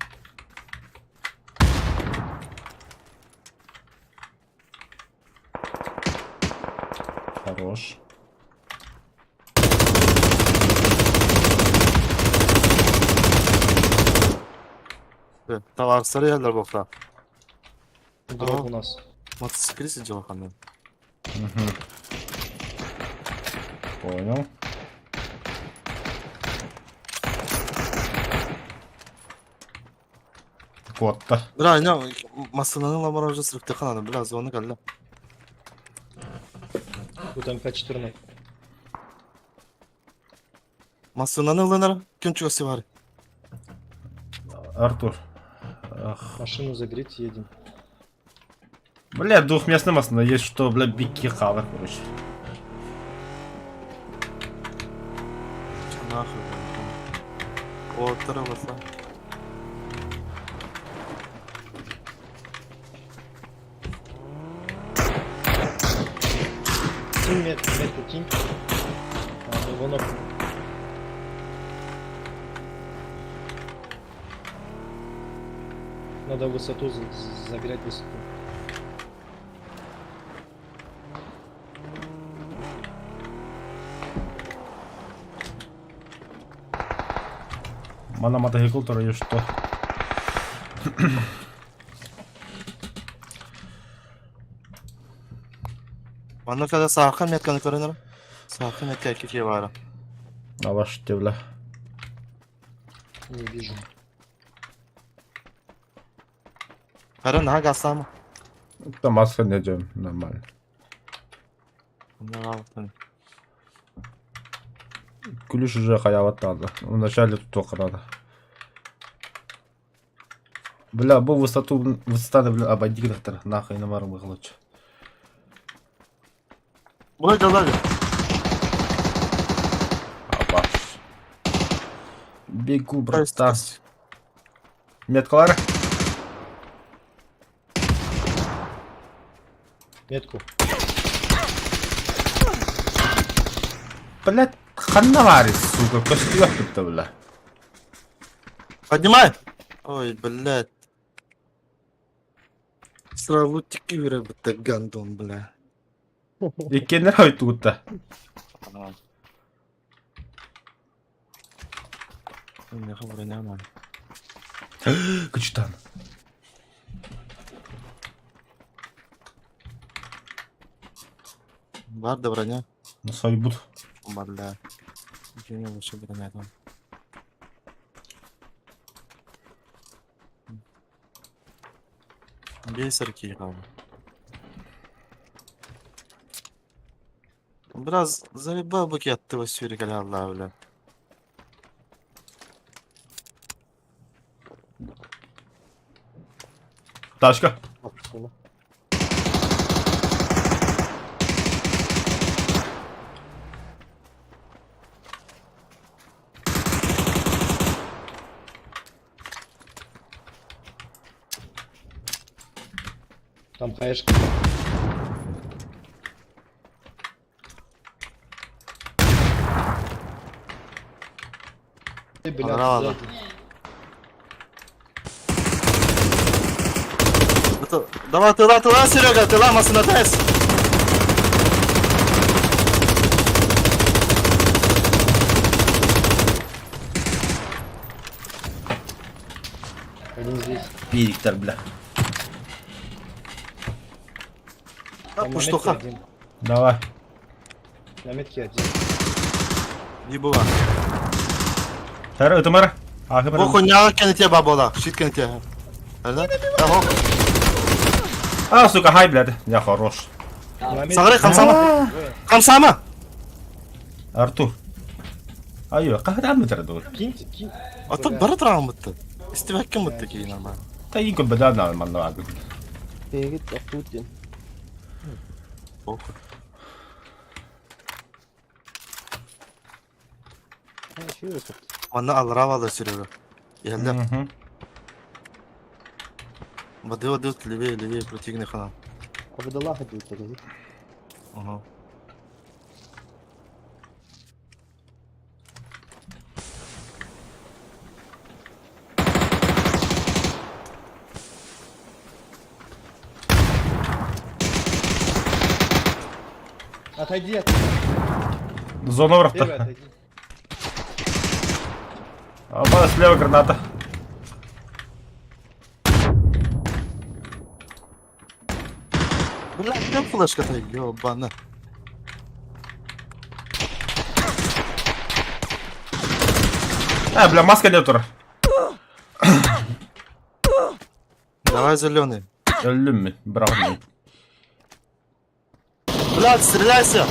Хорош. Таварсары yerler bokta. Дроп Ага. у нас. Мотоциклист сидел ханын. Угу. Понял. Кот-то. Бля, не, массынаны ламара уже сырыкты хананы, бля, звоны калла. Тут МК-14. Массынаны ылынар, кем чугасы бар. Артур. Ах. Машину заберите, едем. Бля, двухместный мост, но есть что, бля, бики хавар, короче. Нахуй. Оттара баса. Кинь метку, метку кинь. А, ну его ног. Надо высоту забирать высоту. Мана мотоцикл, который есть что. Манна когда саха метканы көрөнөр. Саха метка кеке бар. А ваш те, бля. Не вижу. Кара на гасам. Там маска не идем, нормально. Ключ уже хаяват надо. Вначале тут только надо. Бля, бу высоту, высота, бля, обойди доктор, нахуй на мару лучше. Була жалар. Абаш. Бегу, братан. Меткалар? Метку. Блять, ханна сука, костюк тут, бля. Поднимай. Ой, блядь. Сразу лутики будто гандон, бля. И кеннер тут-то. Миэхэ броня наада. Кычтан. Бар да броня. Сойбут. Бля. Ничего лучше броня там. Бейсер киирэн. Biraz заебал букет сүүрүк алла бля. Тачка. Машина. Там хаешка. Ты, блядь, Понравилось. сзади. Это- Давай тыла, тыла, Серега, тыла, масына тес. Один здесь. Пириктер, бля. Там на метке Пуштуха. один. Давай. На метке один. Не было. Тара, это мара. А, Бу хуйня кенете бабола. Щит кенете. Да? А, сука, хай, блядь. Я хорош. На метке Сагры, хамсама. двое. Хамсама. Артур. Айо, қайда мытыр дул? Киньте, кинь. Ата Бля. бары травмытты. Истебекке мытты кийин нормально. Та инком беда на манна. Бегит, охуетен. Похуй. А, еще это. Манна алрава да Серега. Ялла. Воды, воды, левее, левее, противный хана. А вы далаха будет тогда. Ага. Отойди от Зона Первый врата. отойди. А, слева граната. Бля, где флешка-то, ёбана. А, бля, маска нет тура. Давай зеленый. Өлүм, браво. Блядь, стреляйся!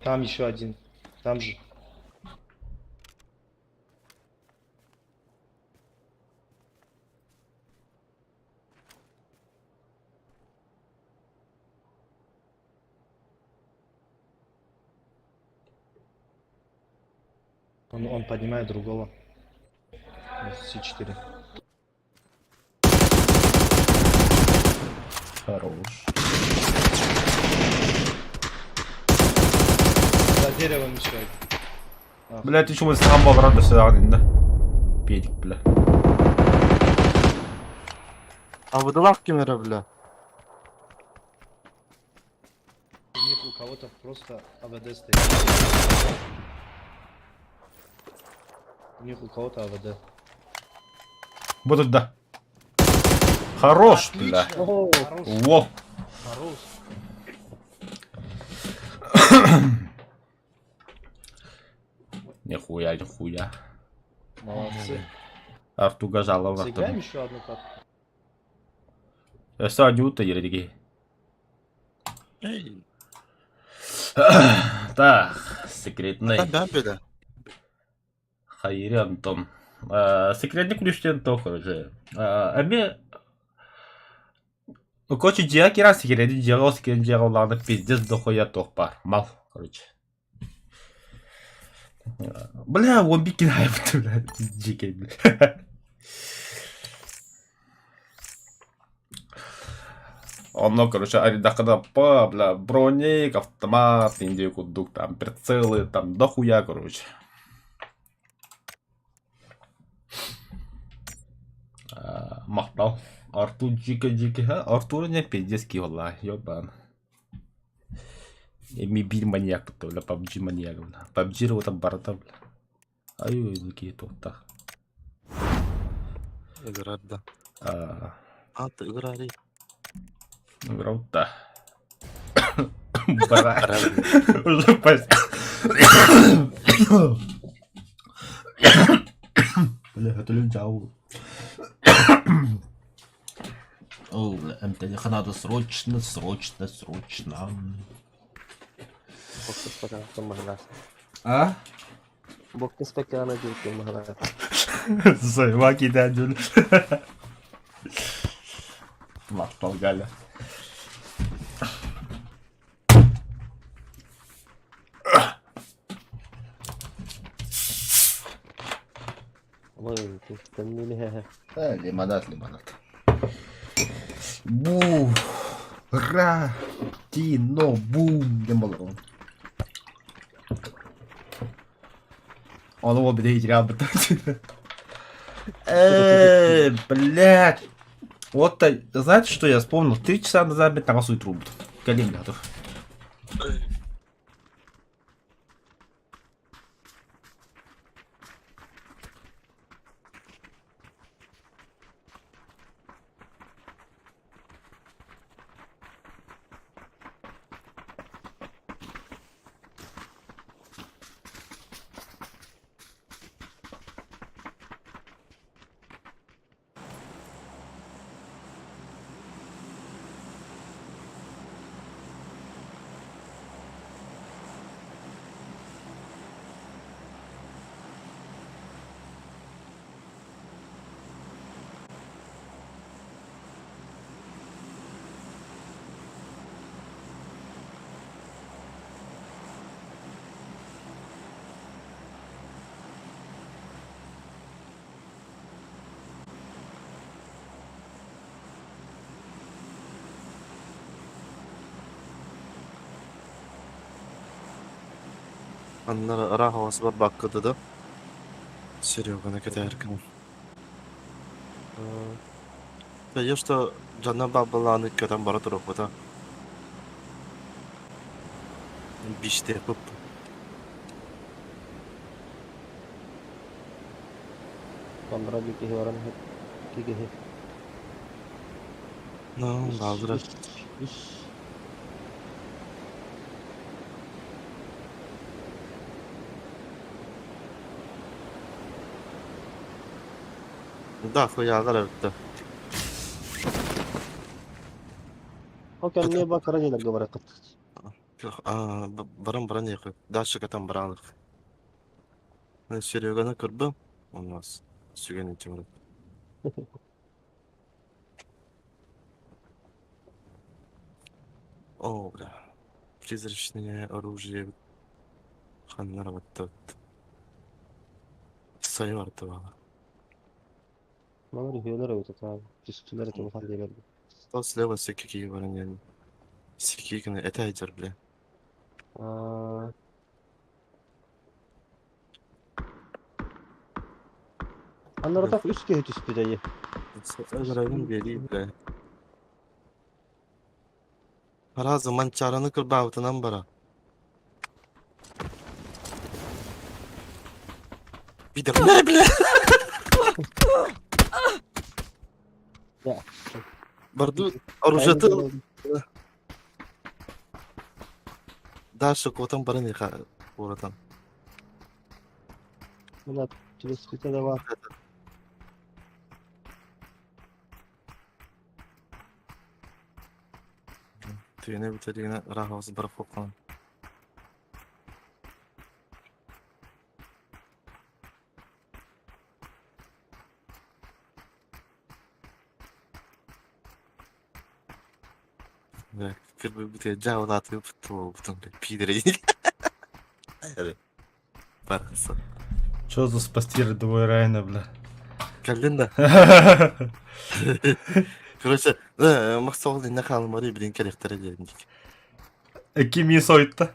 Там еще один. Там же. Он поднимает другого. С4. Хорош. За деревом еще один. Бля, ты чего сам был рад сюда, да? Педик, бля. А выдалах кемера, бля. У них у кого-то просто АВД стоит. У них у кого-то АВД. Вот да. Хорош, бля. Отлично! О, Хорош, Во. хорош. Нихуя, нихуя. Молодцы. Артуга жалова. Сыграем еще одну катку. Өссө адюта ередиги. Эй, Так, секретный. да, бля. Хайри Антон. Секретный ключтен то, короче. Эми... Ну, короче, дьиэ киирэн секретный дьиэҕэ, ол секретный дьиэҕэ улаҕана пиздец дохуя туох баар. Мал, короче. Бля, он бикин хайбыт, бля, дьиикэй, бля. Онно, короче, арыйдаххына па, бля, броник, автомат, индия курдук, там, прицелы, там, дохуя, короче. Махтал. Артур Джика Джики, Артур не пиздец киһи буолла, ёбан. Эми биир маньякпыт бля, PUBG маньяга бля. PUBG вот барыта бля. Ай киһи туохтаах. Ыгырар да. А, А, ты ыгырарый. Ыгырабыт да. Бара. Уже пасть. Бля, хөтөлүн жау. О, бля, МТД надо срочно, срочно, срочно. Бокс спекана маһынаас. А? Бокс спекана диэки маһынаас. Зайва кидадюл. Махтал Галя. Ой, тэмниини Э, лимонад, лимонад. Бу, ра, ти, но, бум, диэн буолар. Ону ол били иһитирээбит. Э, блядь. Вот, знаете, что я вспомнил? 3 часа назад мен таҥас уйдуруубут. Кэлиэм готов. Аннары ыраах бар баккыды да. Сереганы кэтээркин. Да что дьонно бабылааны көтөн бара туруохпута. Биште пып. Оннора биир киһи баран иһэр. Икки киһи. Ну, Үс, баалдыра. үс, үс. Да, хуялар эбитте. Ол кэнниэ ба кыра дьиэлэргэ барыаххыт. А, баран баран ехать. Дальше катан баралык. Сереганы көрбөм. У нас сүгэн ичим. О, бля. Призрачное оружие. Ханнар вот Сайы бар табала. Балар үһүөлэр эбит этэ. Түстүлэр этэ улахан диэбэргэ. То слева секики баран yani. Секики гына эте айдыр, бля. Аа, Аннаратах үс киһи түспүт эйи. Öldürelim geleyim бля. Паразы манчараны кырбаабытынан бара. Пидор, бля, бля. Да. Барду оружиеты дальше куотан баран иха куоратан. Мына түбэспитэ да баар. Түйене бүтеригine ыраахабыз барып копкан. Бля, кырбы бүтэ жаалаты бутун пидор. Бархаса. Чё за спасти рядовой Райана, бля? Кэллин да. Короче, Максол инне хаалмары билин кэлиэхтэрэ диэн. Кими сойта?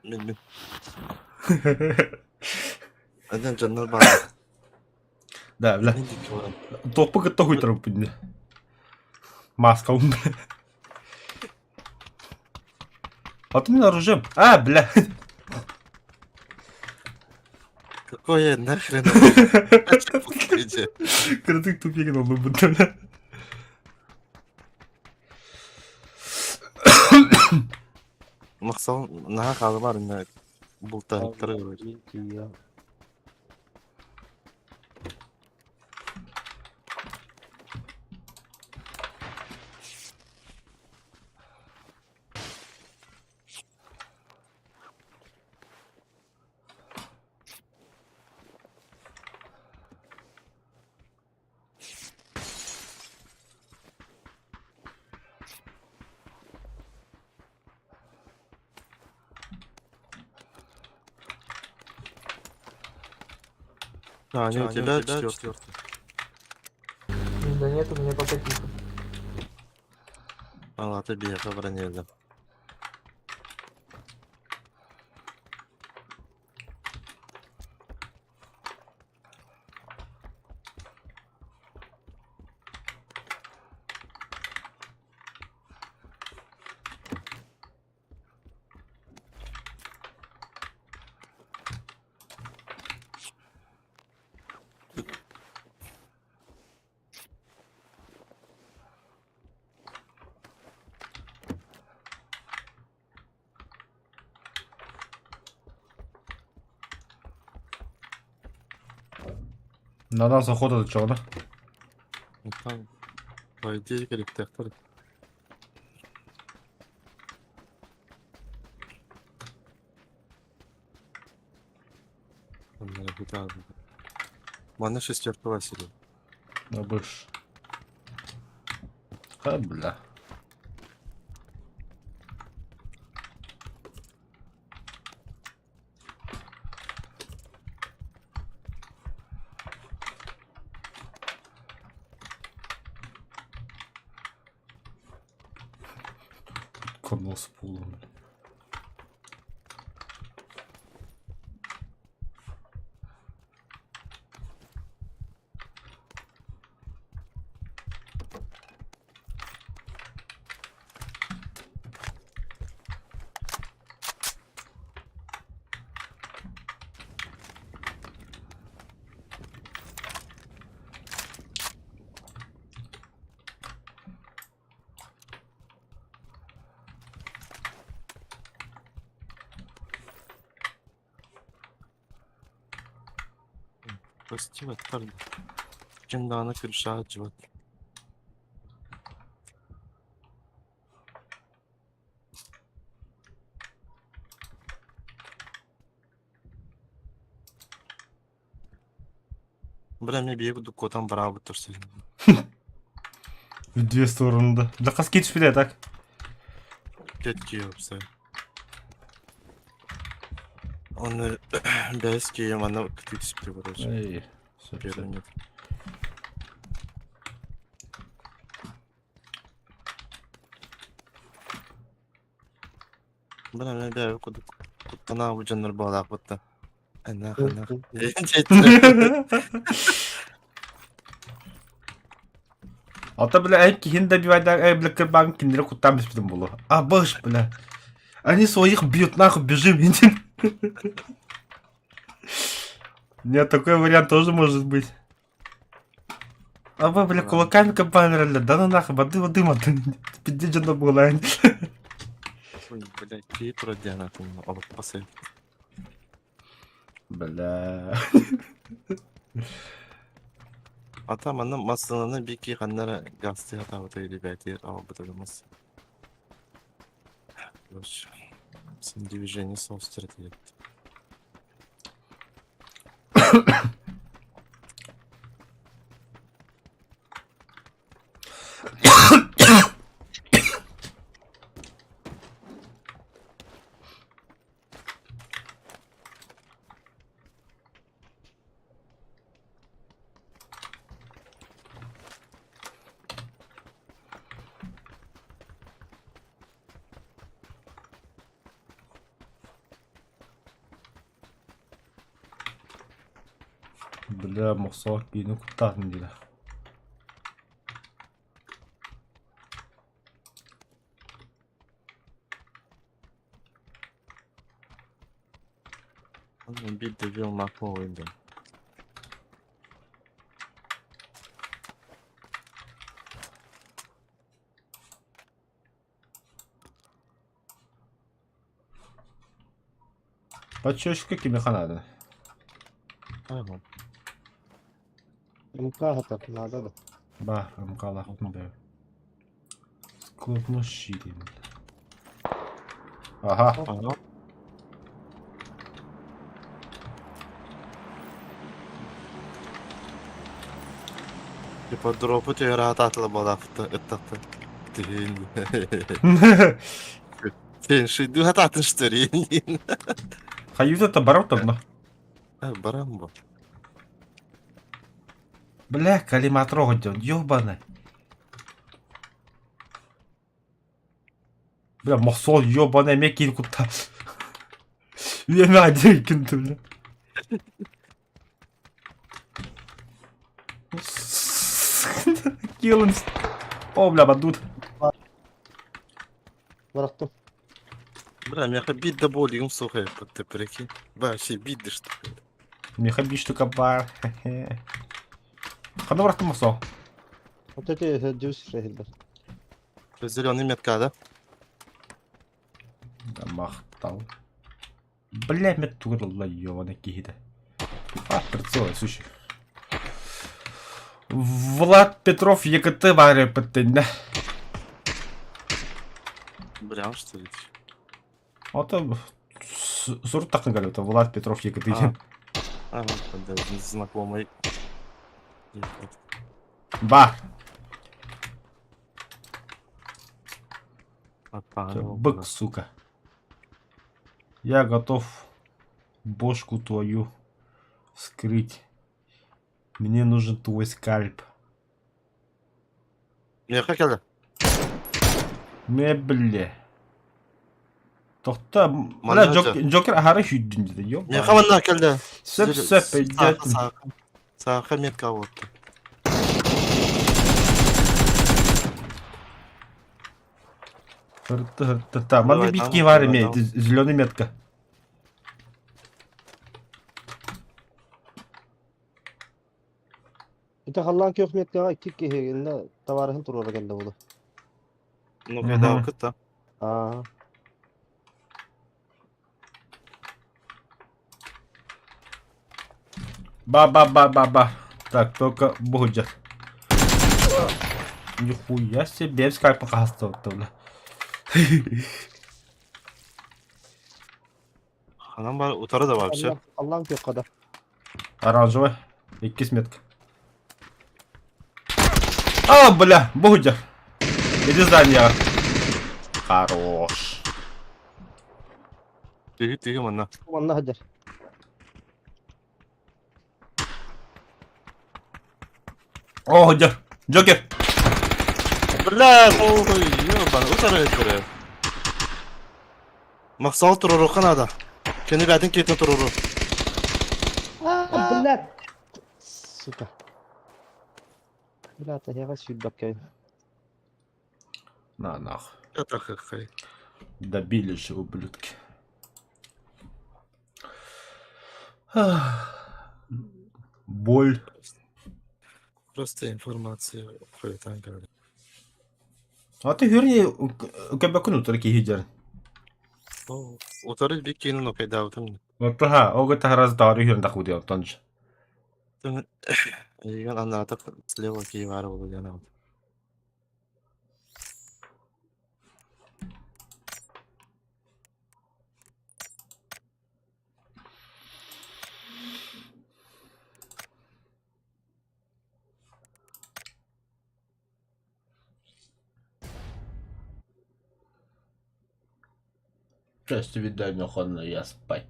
Мин мин. Анан дьоннор баар. Да, бля. Мин диэки баран. Топпу кытта хуйтарып бля. Маска бля. Атын оружием. А, бля. Какое нахрен оружие? Кырдык тупигин ол бу бля. Махсал наһаа хаалымар инна бултаһыттары короче. А, они у тебя четвертый. Да нет, у меня пока тихо. А, ладно, биэхэ бронеллэ. На нас охота до чего, да? Ну там, по идее, коллектор. Манна шестерка Василий. Да больше. А, бля. Канал с полом, бля. Көстүбэттэр ким даҕаны күрүсэҕэ сылдьыбат. Бля, мне биир курдук куотан бараабыт турсун. В две стороны, да. Да хаски түспүтэ так. Пять киев все. Он бэс киев, манна күтүспүтэ короче. Эй, всё, Первый всё. нет. Бля, мен бэйэ курдук куттанаабыт дьоннор баҕалаахпыт да. Анах, анах. А то, бля, эн киһин да бивайда, эй, бля, кырбаан кинилэри куттаан биспитим буолуо. А, быш, бля. Они своих бьют, нахуй, бежим, идем. Нет, такой вариант тоже может быть. А вы, бля, кулаками кабанерали, да ну нахуй, воды, воды, воды, пизде дьоно буолаа. Ой, блядь, киһи турар диэн атын олоппос Бля. Ата манна массыынаны биир киһи ханна эрэ газтыы сатаабыта ребятигэр аҕалбыта мас. Короче, син движение соус диэт. Бля, мохсоох киини куттаатын диирэ. Биир да макмо ойдон. Подчёчка кимиэхэ наада? Ага. МК хатар наада да. Бар, МК-лаахпын бэйэм. Складной щит именно. Ага. Ага. Типа дропу түһэр аатаатыла буолааппыта ыттахта. Түһүн. Сен шыйдыы хатаатын что ли? Хаюта-то барар давно. Барам бу. Бля, коллиматор оҕонньор, ёбаный. Бля, мохсуол ёбаный эмиэ киин кутта. Үйэме один кинду, бля. Киллинс. О, бля, бадут. Бырахтым. Бля, миэхэ биир да буолугум суох эппит прикинь. Вообще биир что. Миэхэ биир штука баар. Ханна бырахтым мохсуол? Вот эти дюс шехилбер. Зеленый метка, да? Да, махтал. Бля, мет тугурла ёбаный киһитэ. А, прицел, слушай. Влад Петров ЕКТ баар эппиттиннэ. Бля, что ли? Ото суруттаххын кэлбит Влад Петров ЕКТ диэн. Ага, да, знакомый. Ба. Бык, сука. Я готов бошку твою вскрыть. Мне нужен твой скальп. Миэхэ кэлэ. Ме бля. Тохто, бля, Манна Джокер аһары сүүрдүн деді, ёп. Миэхэ манна кэллэ. Сөп сөп өйдөөтүм. Сааха, сааха метка вот. Так, манна битки бар имеет, зеленый метка. Ити халлаан күөх меткаҕа икки киһи иннэ табаарыһын туруора кэллэ буолуо. Ну, когда кытта. Аа. Ба-ба-ба-ба-ба. Так, только будет. Нихуя себе, скальп хастал бля. Ханан бар, утары да вообще. Аллаң күөх да. Оранжевый. Иккис метка. А, бля, будет. Иди здание. Хорош. Тиги, тиги манна. Манна хадер. О, Джокер. Джокер. Бля, ой, ёбан, утары эттере. Махсал туруру надо. Кени бәтин кетин туруру. А, блядь. Сука. Бля, я сюда На, нахуй. Это хай. Добили же, ублюдки. Боль. Просто информация хуетан говорит. А ты верни, кэбэкүн утары киһи дьэр. Утары бик кейин окайда утым. Оттаха, ого тахараз дары хүрэн дахуди оттонж. Егер анната слева кии бар болу жана. Часто видание хонно я спать.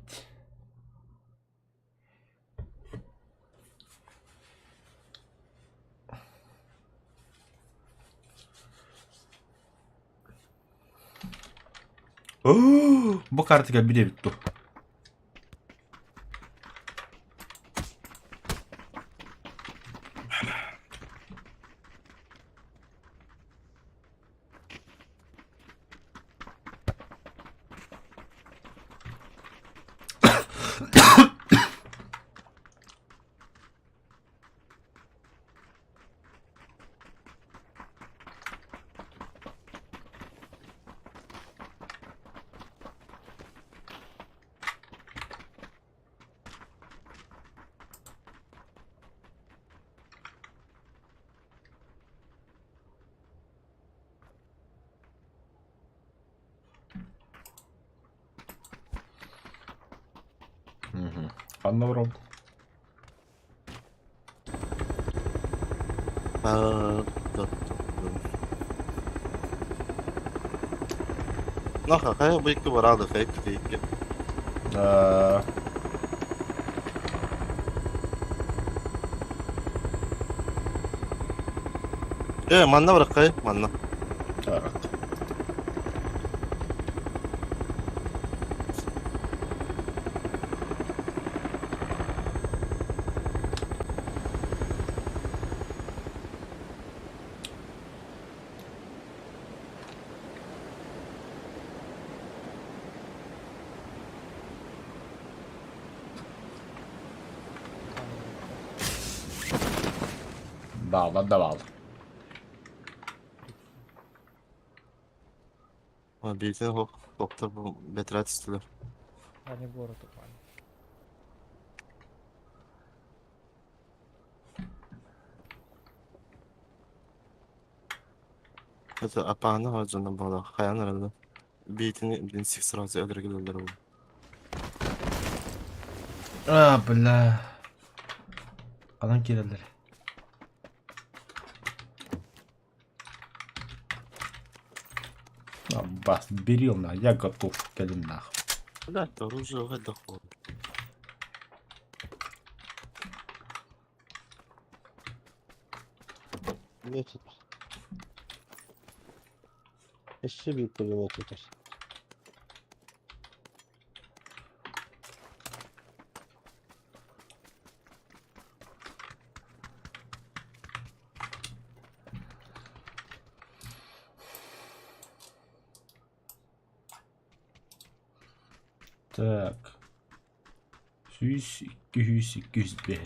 Бу картага бире бүттү. Ханна барабын? Наха, хайа бу икки бараады, хайа икки. Э, манна бараххай, манна. Так. Баалар да баалар. Биитин хоптор бэтэрээ түстүлэр. Они в город упали. Это апааны ходжоно буола хайан эрэллэр. Биитини билин сих сразу өлөргүлэллэр ол. А, бля. Ханан киирэллэр. А, бас, бери на, я готов, кэлин нах. Блядь, оружие хайдах буолла. Пулемет Өссө биир пулемет сытар. Так. 100, 200, 201.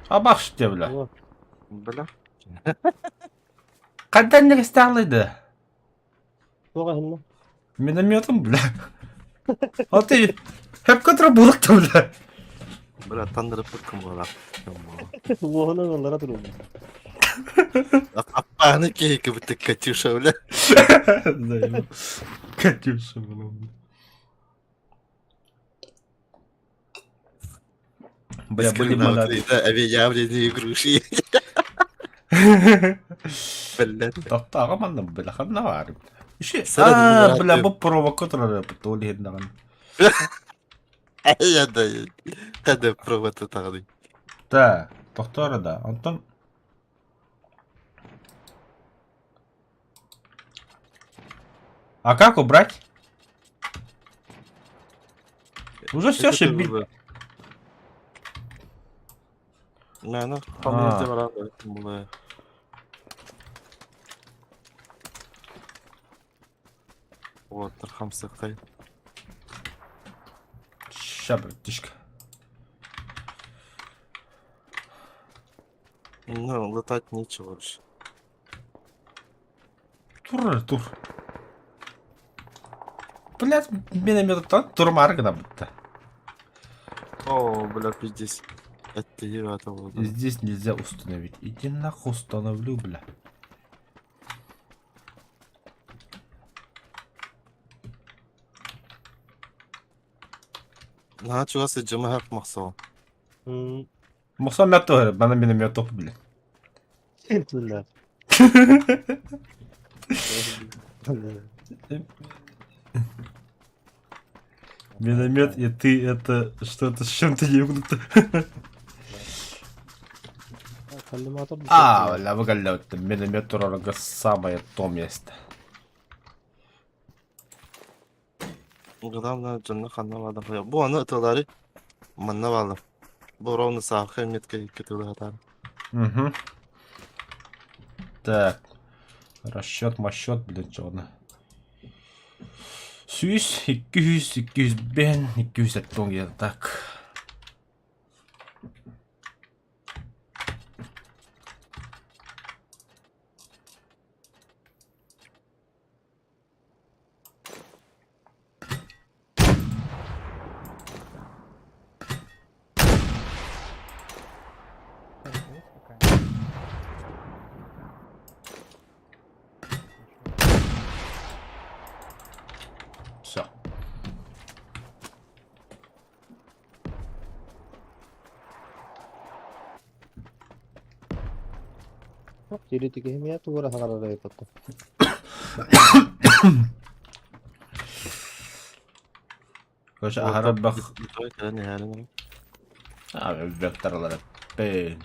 Абах что бля. О, Бля. Когда не стали туох иһиннэ? Минометом, бля. А ты... Хеп котра булык бля. Бля, тандырып кым буола. Уоһунан ыллара туруу. Апааны киһи будто Катюша, бля. Заебал. Катюша была. Бля, были монаты. Объявленные груши. Бля. Тохтааҕа манна бля ханна баар. Иши. Сара А, дии, бля, бля. бу провокатор толи хиннаган. Я да. Хада пробата тагды. Да, тохтора да. Онтон А как убрать? Уже все шибит. Мэна, А. фамилия барады. Була. Вот, хамсыктай. Ща, братишка. Ну, летать нечего вообще. Тур, тур. Блядь, миномет турмар гына бутта. О, бля, пиздец. Это это вот. Здесь нельзя установить. Иди нахуй установлю, бля. На чугасы жымы хак мақсау. Мохсон мятты бана миномет топ, бля. Бля. Миномет и ты это что-то с чем-то ебнуто. Коллиматор А, бля, выголя, миномет турорга самое то место. Главное, жынны ханна бады. Бу аны ытылары манна балы. Бу ровно сахы метке кетілі хатар. Угу. Так. Расчет, масчет, блин, чего Сүүс, 200, 205, 270 где-то так. Тиритикиһимиэ тугура саҥарар эбит Короче, аһара бах Той кэлэн иһээрин. Өлбөктөр эппин.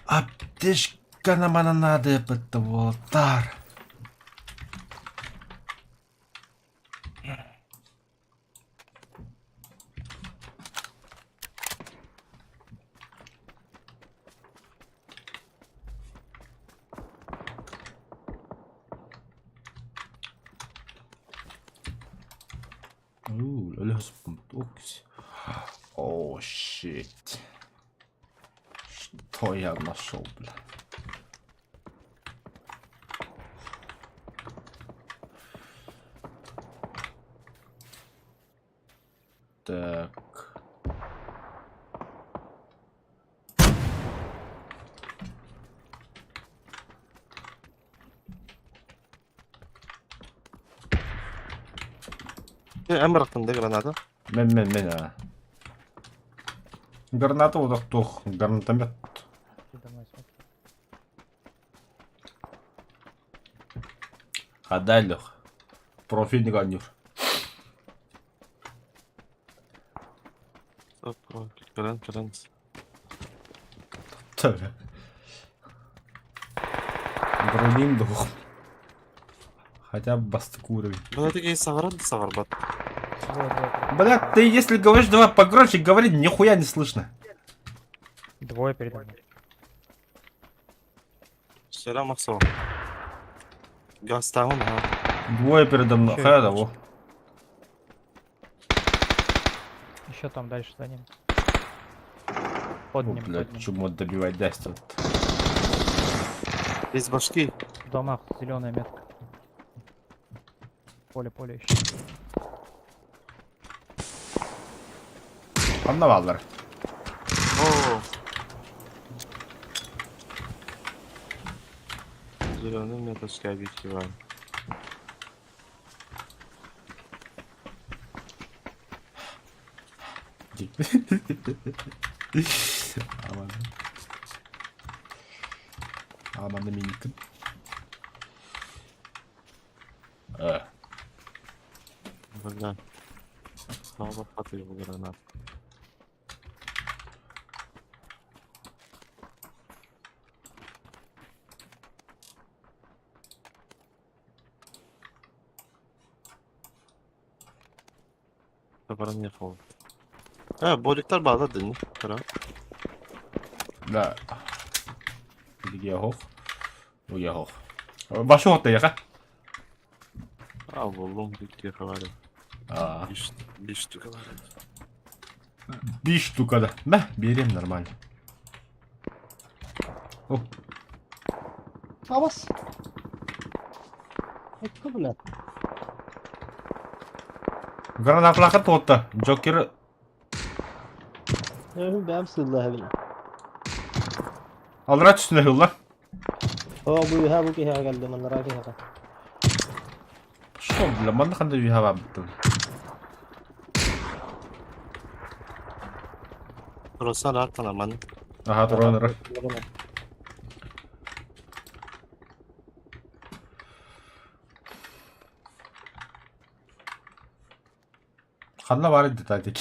Аптечка намана надо эппит уолаттар. О, shit. Что я нашел, бля? Так. Эн бырахтын да граната? Мен мен мен а. Граната утах гранатомет. Передо мной смотри. Хадай Лех. Профильный гарнир. Кэлэн кэлэн. Tabii. Броним дух. Хотя бы бастык уровень. Бу киһи саҥарар да саҥарбат. Двое, двое. Бля, ты если говоришь, давай погромче говори, нихуя не слышно. Двое передо мной. Сэлэм Максим. Гастаун ha. Двое передо мной. Чё Хай это? того. Еще там дальше за ним. Под О, ним, под блядь, ним. чему добивать даст вот. Без башки. В домах зеленая метка. Поле, поле еще. Анна Валлер. О. Зеленый меточка объектива. Аман. Аман миникин. Э, Бля. Снова хватит гранат. Пора не. Э, боликтар баада дini. Пора. Да. Где Уехал. Вашу ты яха? А, волум битки говорю. А, Биш, биш штука говорю. биш штука да. Мә, берем нормально. О, Абас. Экка бля. гранатлаха тотта. Джокер Бэм сылла хабин. алра түсіне хылла. О бу ха бу киһи кэллэ маннара киһи. Что, бля, манна ханда вихава бітті. Росан артана ман. Ага, тураныр. Ханна бар еді тадик.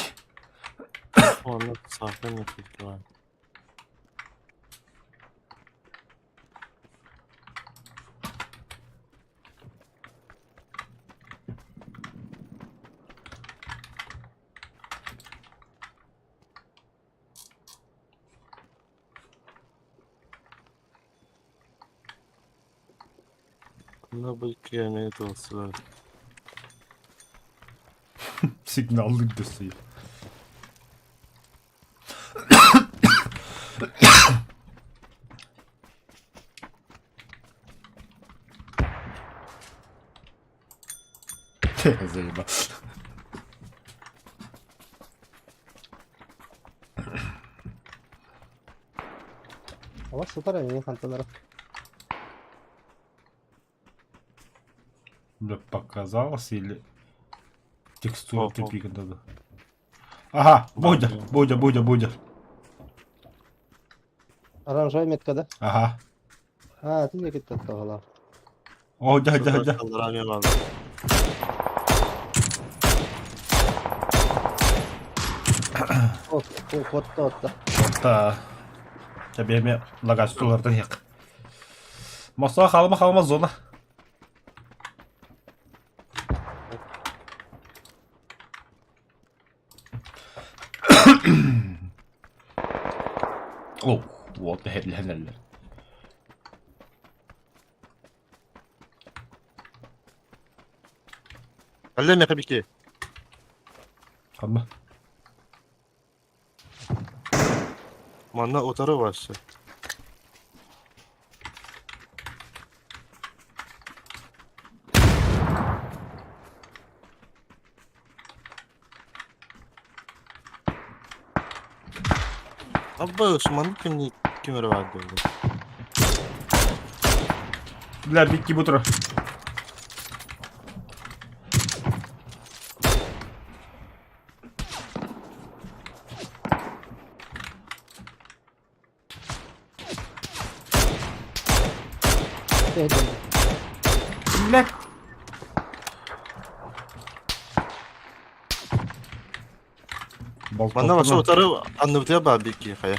Оны сахар не. Ну, быки, это сюда. Сигналды дөсүй. Заебал. Абас сытар эми ханталара. Бля, показалось или текстура Ого. тупик надо. Ага, будет, будет, будет, будет. Оранжевая метка, да? Ага. А, ты не киттаттаҕала. О, дьэ, дьэ, дьэ. Хотта, отта. Отта. Чэ, лагач тулардан иһиэх. Москва халыма халыма зона. О, вот эһэллэһэллэр. Алле мехабики. Ханна? Манна утары вообще. Абба ышманы кимни кимер бар диде. Бля, бикки бутра. Бля. Манна вообще утары анныбытыгар баар бикки хайа.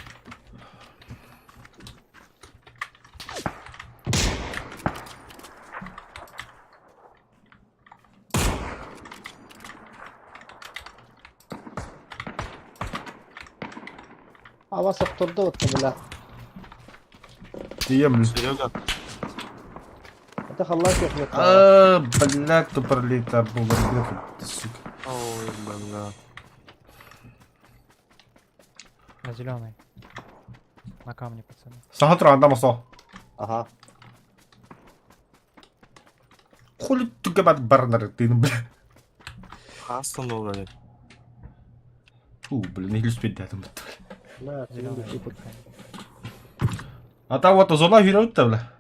Ава сохтордо отто бля. Тием. Серега. Это халлаан көхмөт. А, блядь, тупорлита был, блядь, сука. Ой, бля. На зеленый. На камне, пацаны. Саха анда мосо. Ага. Хули тугабат барнар ты, бля. Хастан ол блядь. Фу, блин, не успеть да там. На, Зеленый. типа. А там вот зона вперед бля.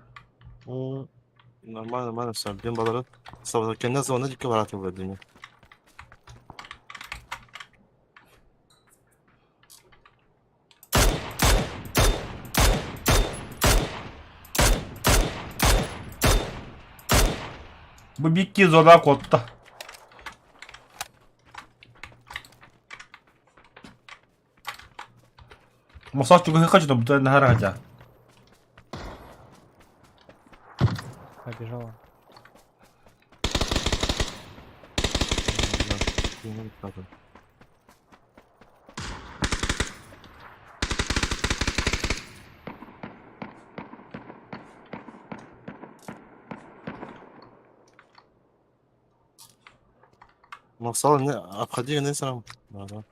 Нормально, нормально все. Блин, балары. Сабы кенне зона дикке баратын блядь. Бу бикки зона котта. Мосах чугы хочу, там на гаража. Побежала. Мақсал не обходи не сам. Да, да.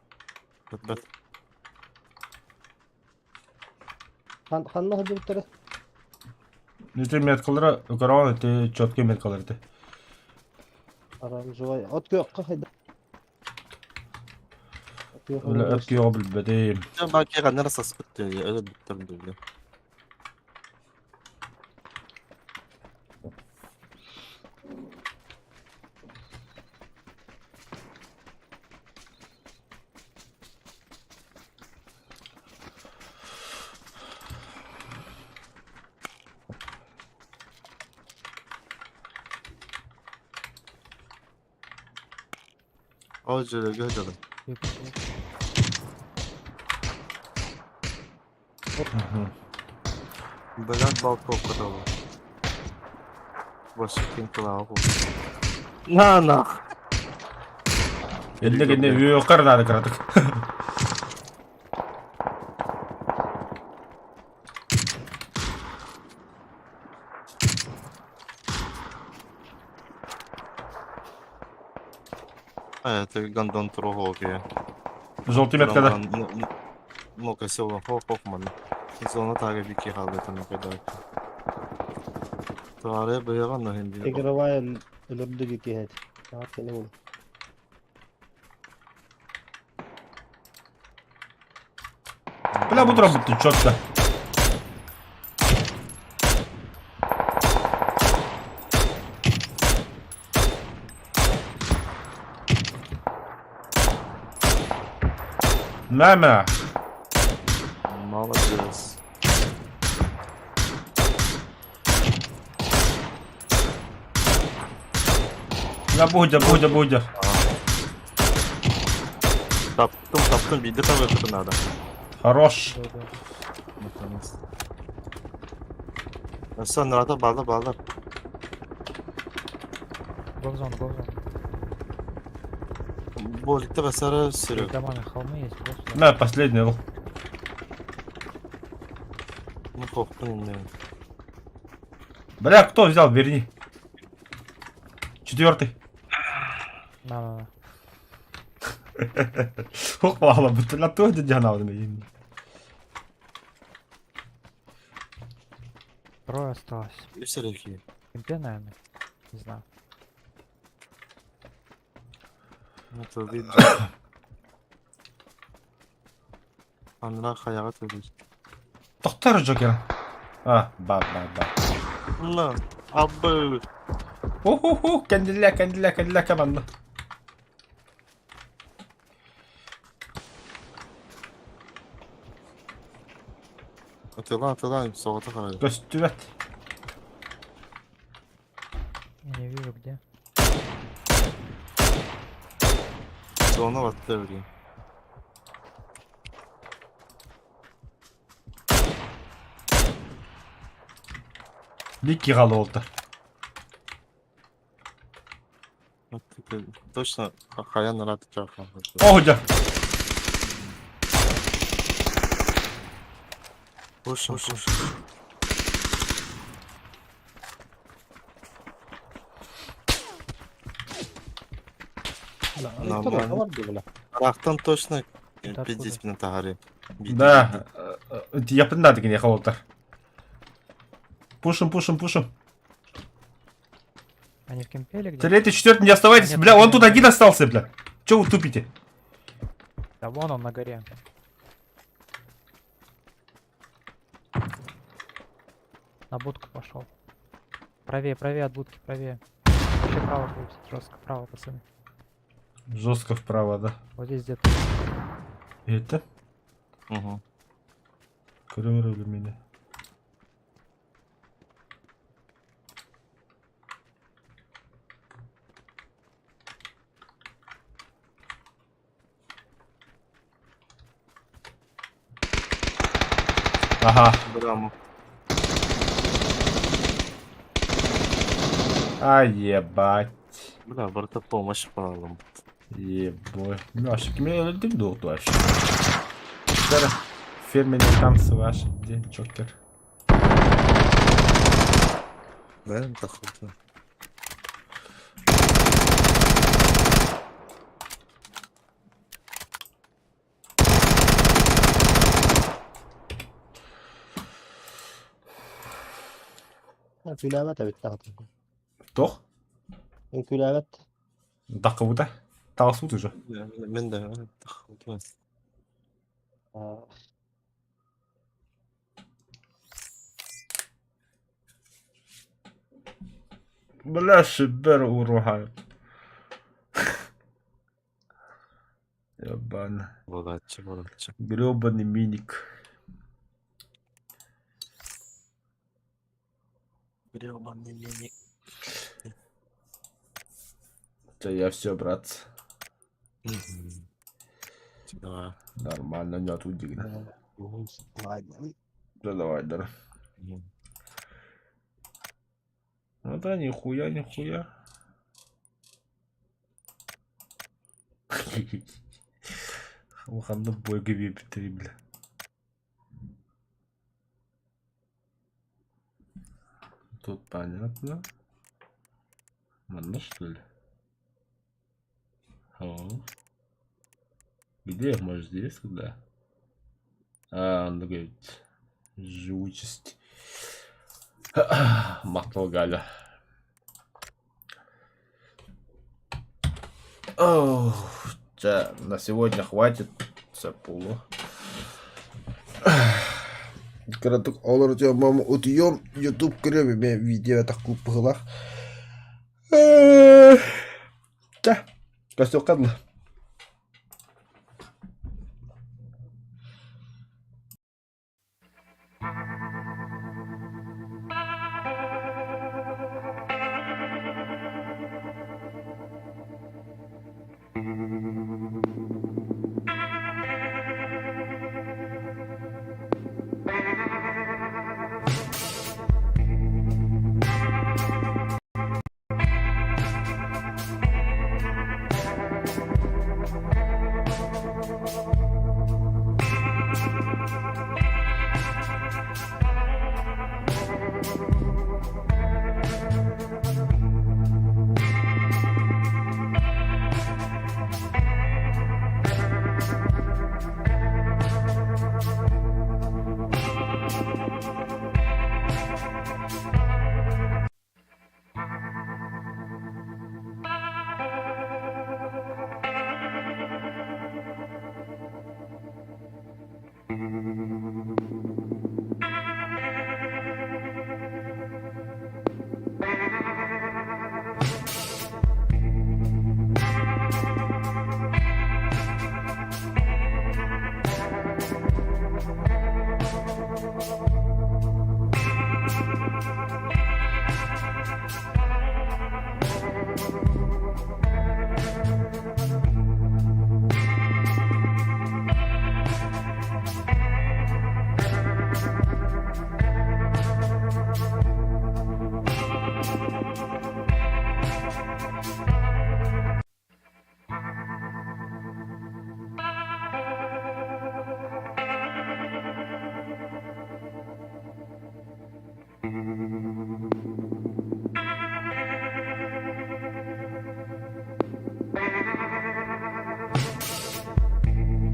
Бет бет. Ханна хадыбыттара? Ити меткалары көрөҕүн ити четкий меткалар ити. Оранжевай. От күөххэ хайда. Бля, өт күөҕү билбэтим. Баки ханнара саспыт диye öyle bittim diye. Ол жерге көтөрүм. Блядь, балкон кадалы. Больше кинкала На нах. Элле кэннэ үөххэр наада кыратык. А, это гандон трогал, Желтый меткада. Ну-ка, сел, хоп, хоп, ман. Зона тага бики халы там кайда. Таре быган на хинди. Игровая өлөрдүгү киһэт. Таах кэлэ ол. Бля, бу туран бүттү четко. Мама! Молодец. На будя, будя, будя. Таптым, таптым, биирдэ табыахха надо. Хорош. Да, да. Наконец. Өссө анарата баалар баалар. Го в зону, го в зону. Боликте басара Перед сүрү. домами холмы есть, го сюда. На, последний был. Ну хохтун инне. Бля, кто взял? Верни. Четвертый. На, на, на. Хохвала, бля, то где она? Трое осталось. Үс эрэ киһи. Кемпе, наверное. Не знаю. Это видно. Анна хайаҕа төлүүр. Доктор Джокер. А, ба, ба, ба. На, абы. Ху-ху-ху, кэнделя, кэнделя, кэнделя команда. Атыла, атыла, соҕото харайы. Көстүбэт. Я не вижу где. Зона батта билигин. Лики олта. Точно хайа нарат чахан. О, дьэ. Пуш, пуш. Нормально. Арахтан точно Это откуда? 50 минут тахари. Да. Я надо не холотар. Пушим, пушим, пушим. Они в кемпе или где? Третий, четвертый, не оставайтесь. Нет, Бля, он нет, тут нет. один остался, бля. Че вы тупите? Да вон он на горе. На будку пошел. Правее, правее от будки, правее. Вообще право будет, жестко право, пацаны. Жестко вправо, да. Вот здесь где-то. Это? Угу. Крымер или меня? Ага. Брамо. А ебать. Бля, барыта помощь палым. Ебой. Мяшик, меня дул вообще. Фирменный танцы ваши. Где Джокер? Да, это хуй. Күлээбэт эбит даҕаны. Тох? Күлээбэт. Дакыбыта. Талсут уже. Мен да, хуй. Бля, шибер уруха. Ебан. Богатчы, богатчы. Гребаный миник. Гребаный миник. Да я все, брат. Давай. Нормально, не отудигна. Да давай, да. Ну да, нихуя, нихуя. Ханны бойга битери, бля. Тут понятно. Манна, что ли? О. Где? Может, здесь куда? А, он говорит, живучесть. Махтал Галя. Ох, да, на сегодня хватит. Цепулу. Кыратык олор мама утуйуом YouTube көрүөм эмиэ видео быһыылаах. Чэ, көстүөххэ дылы.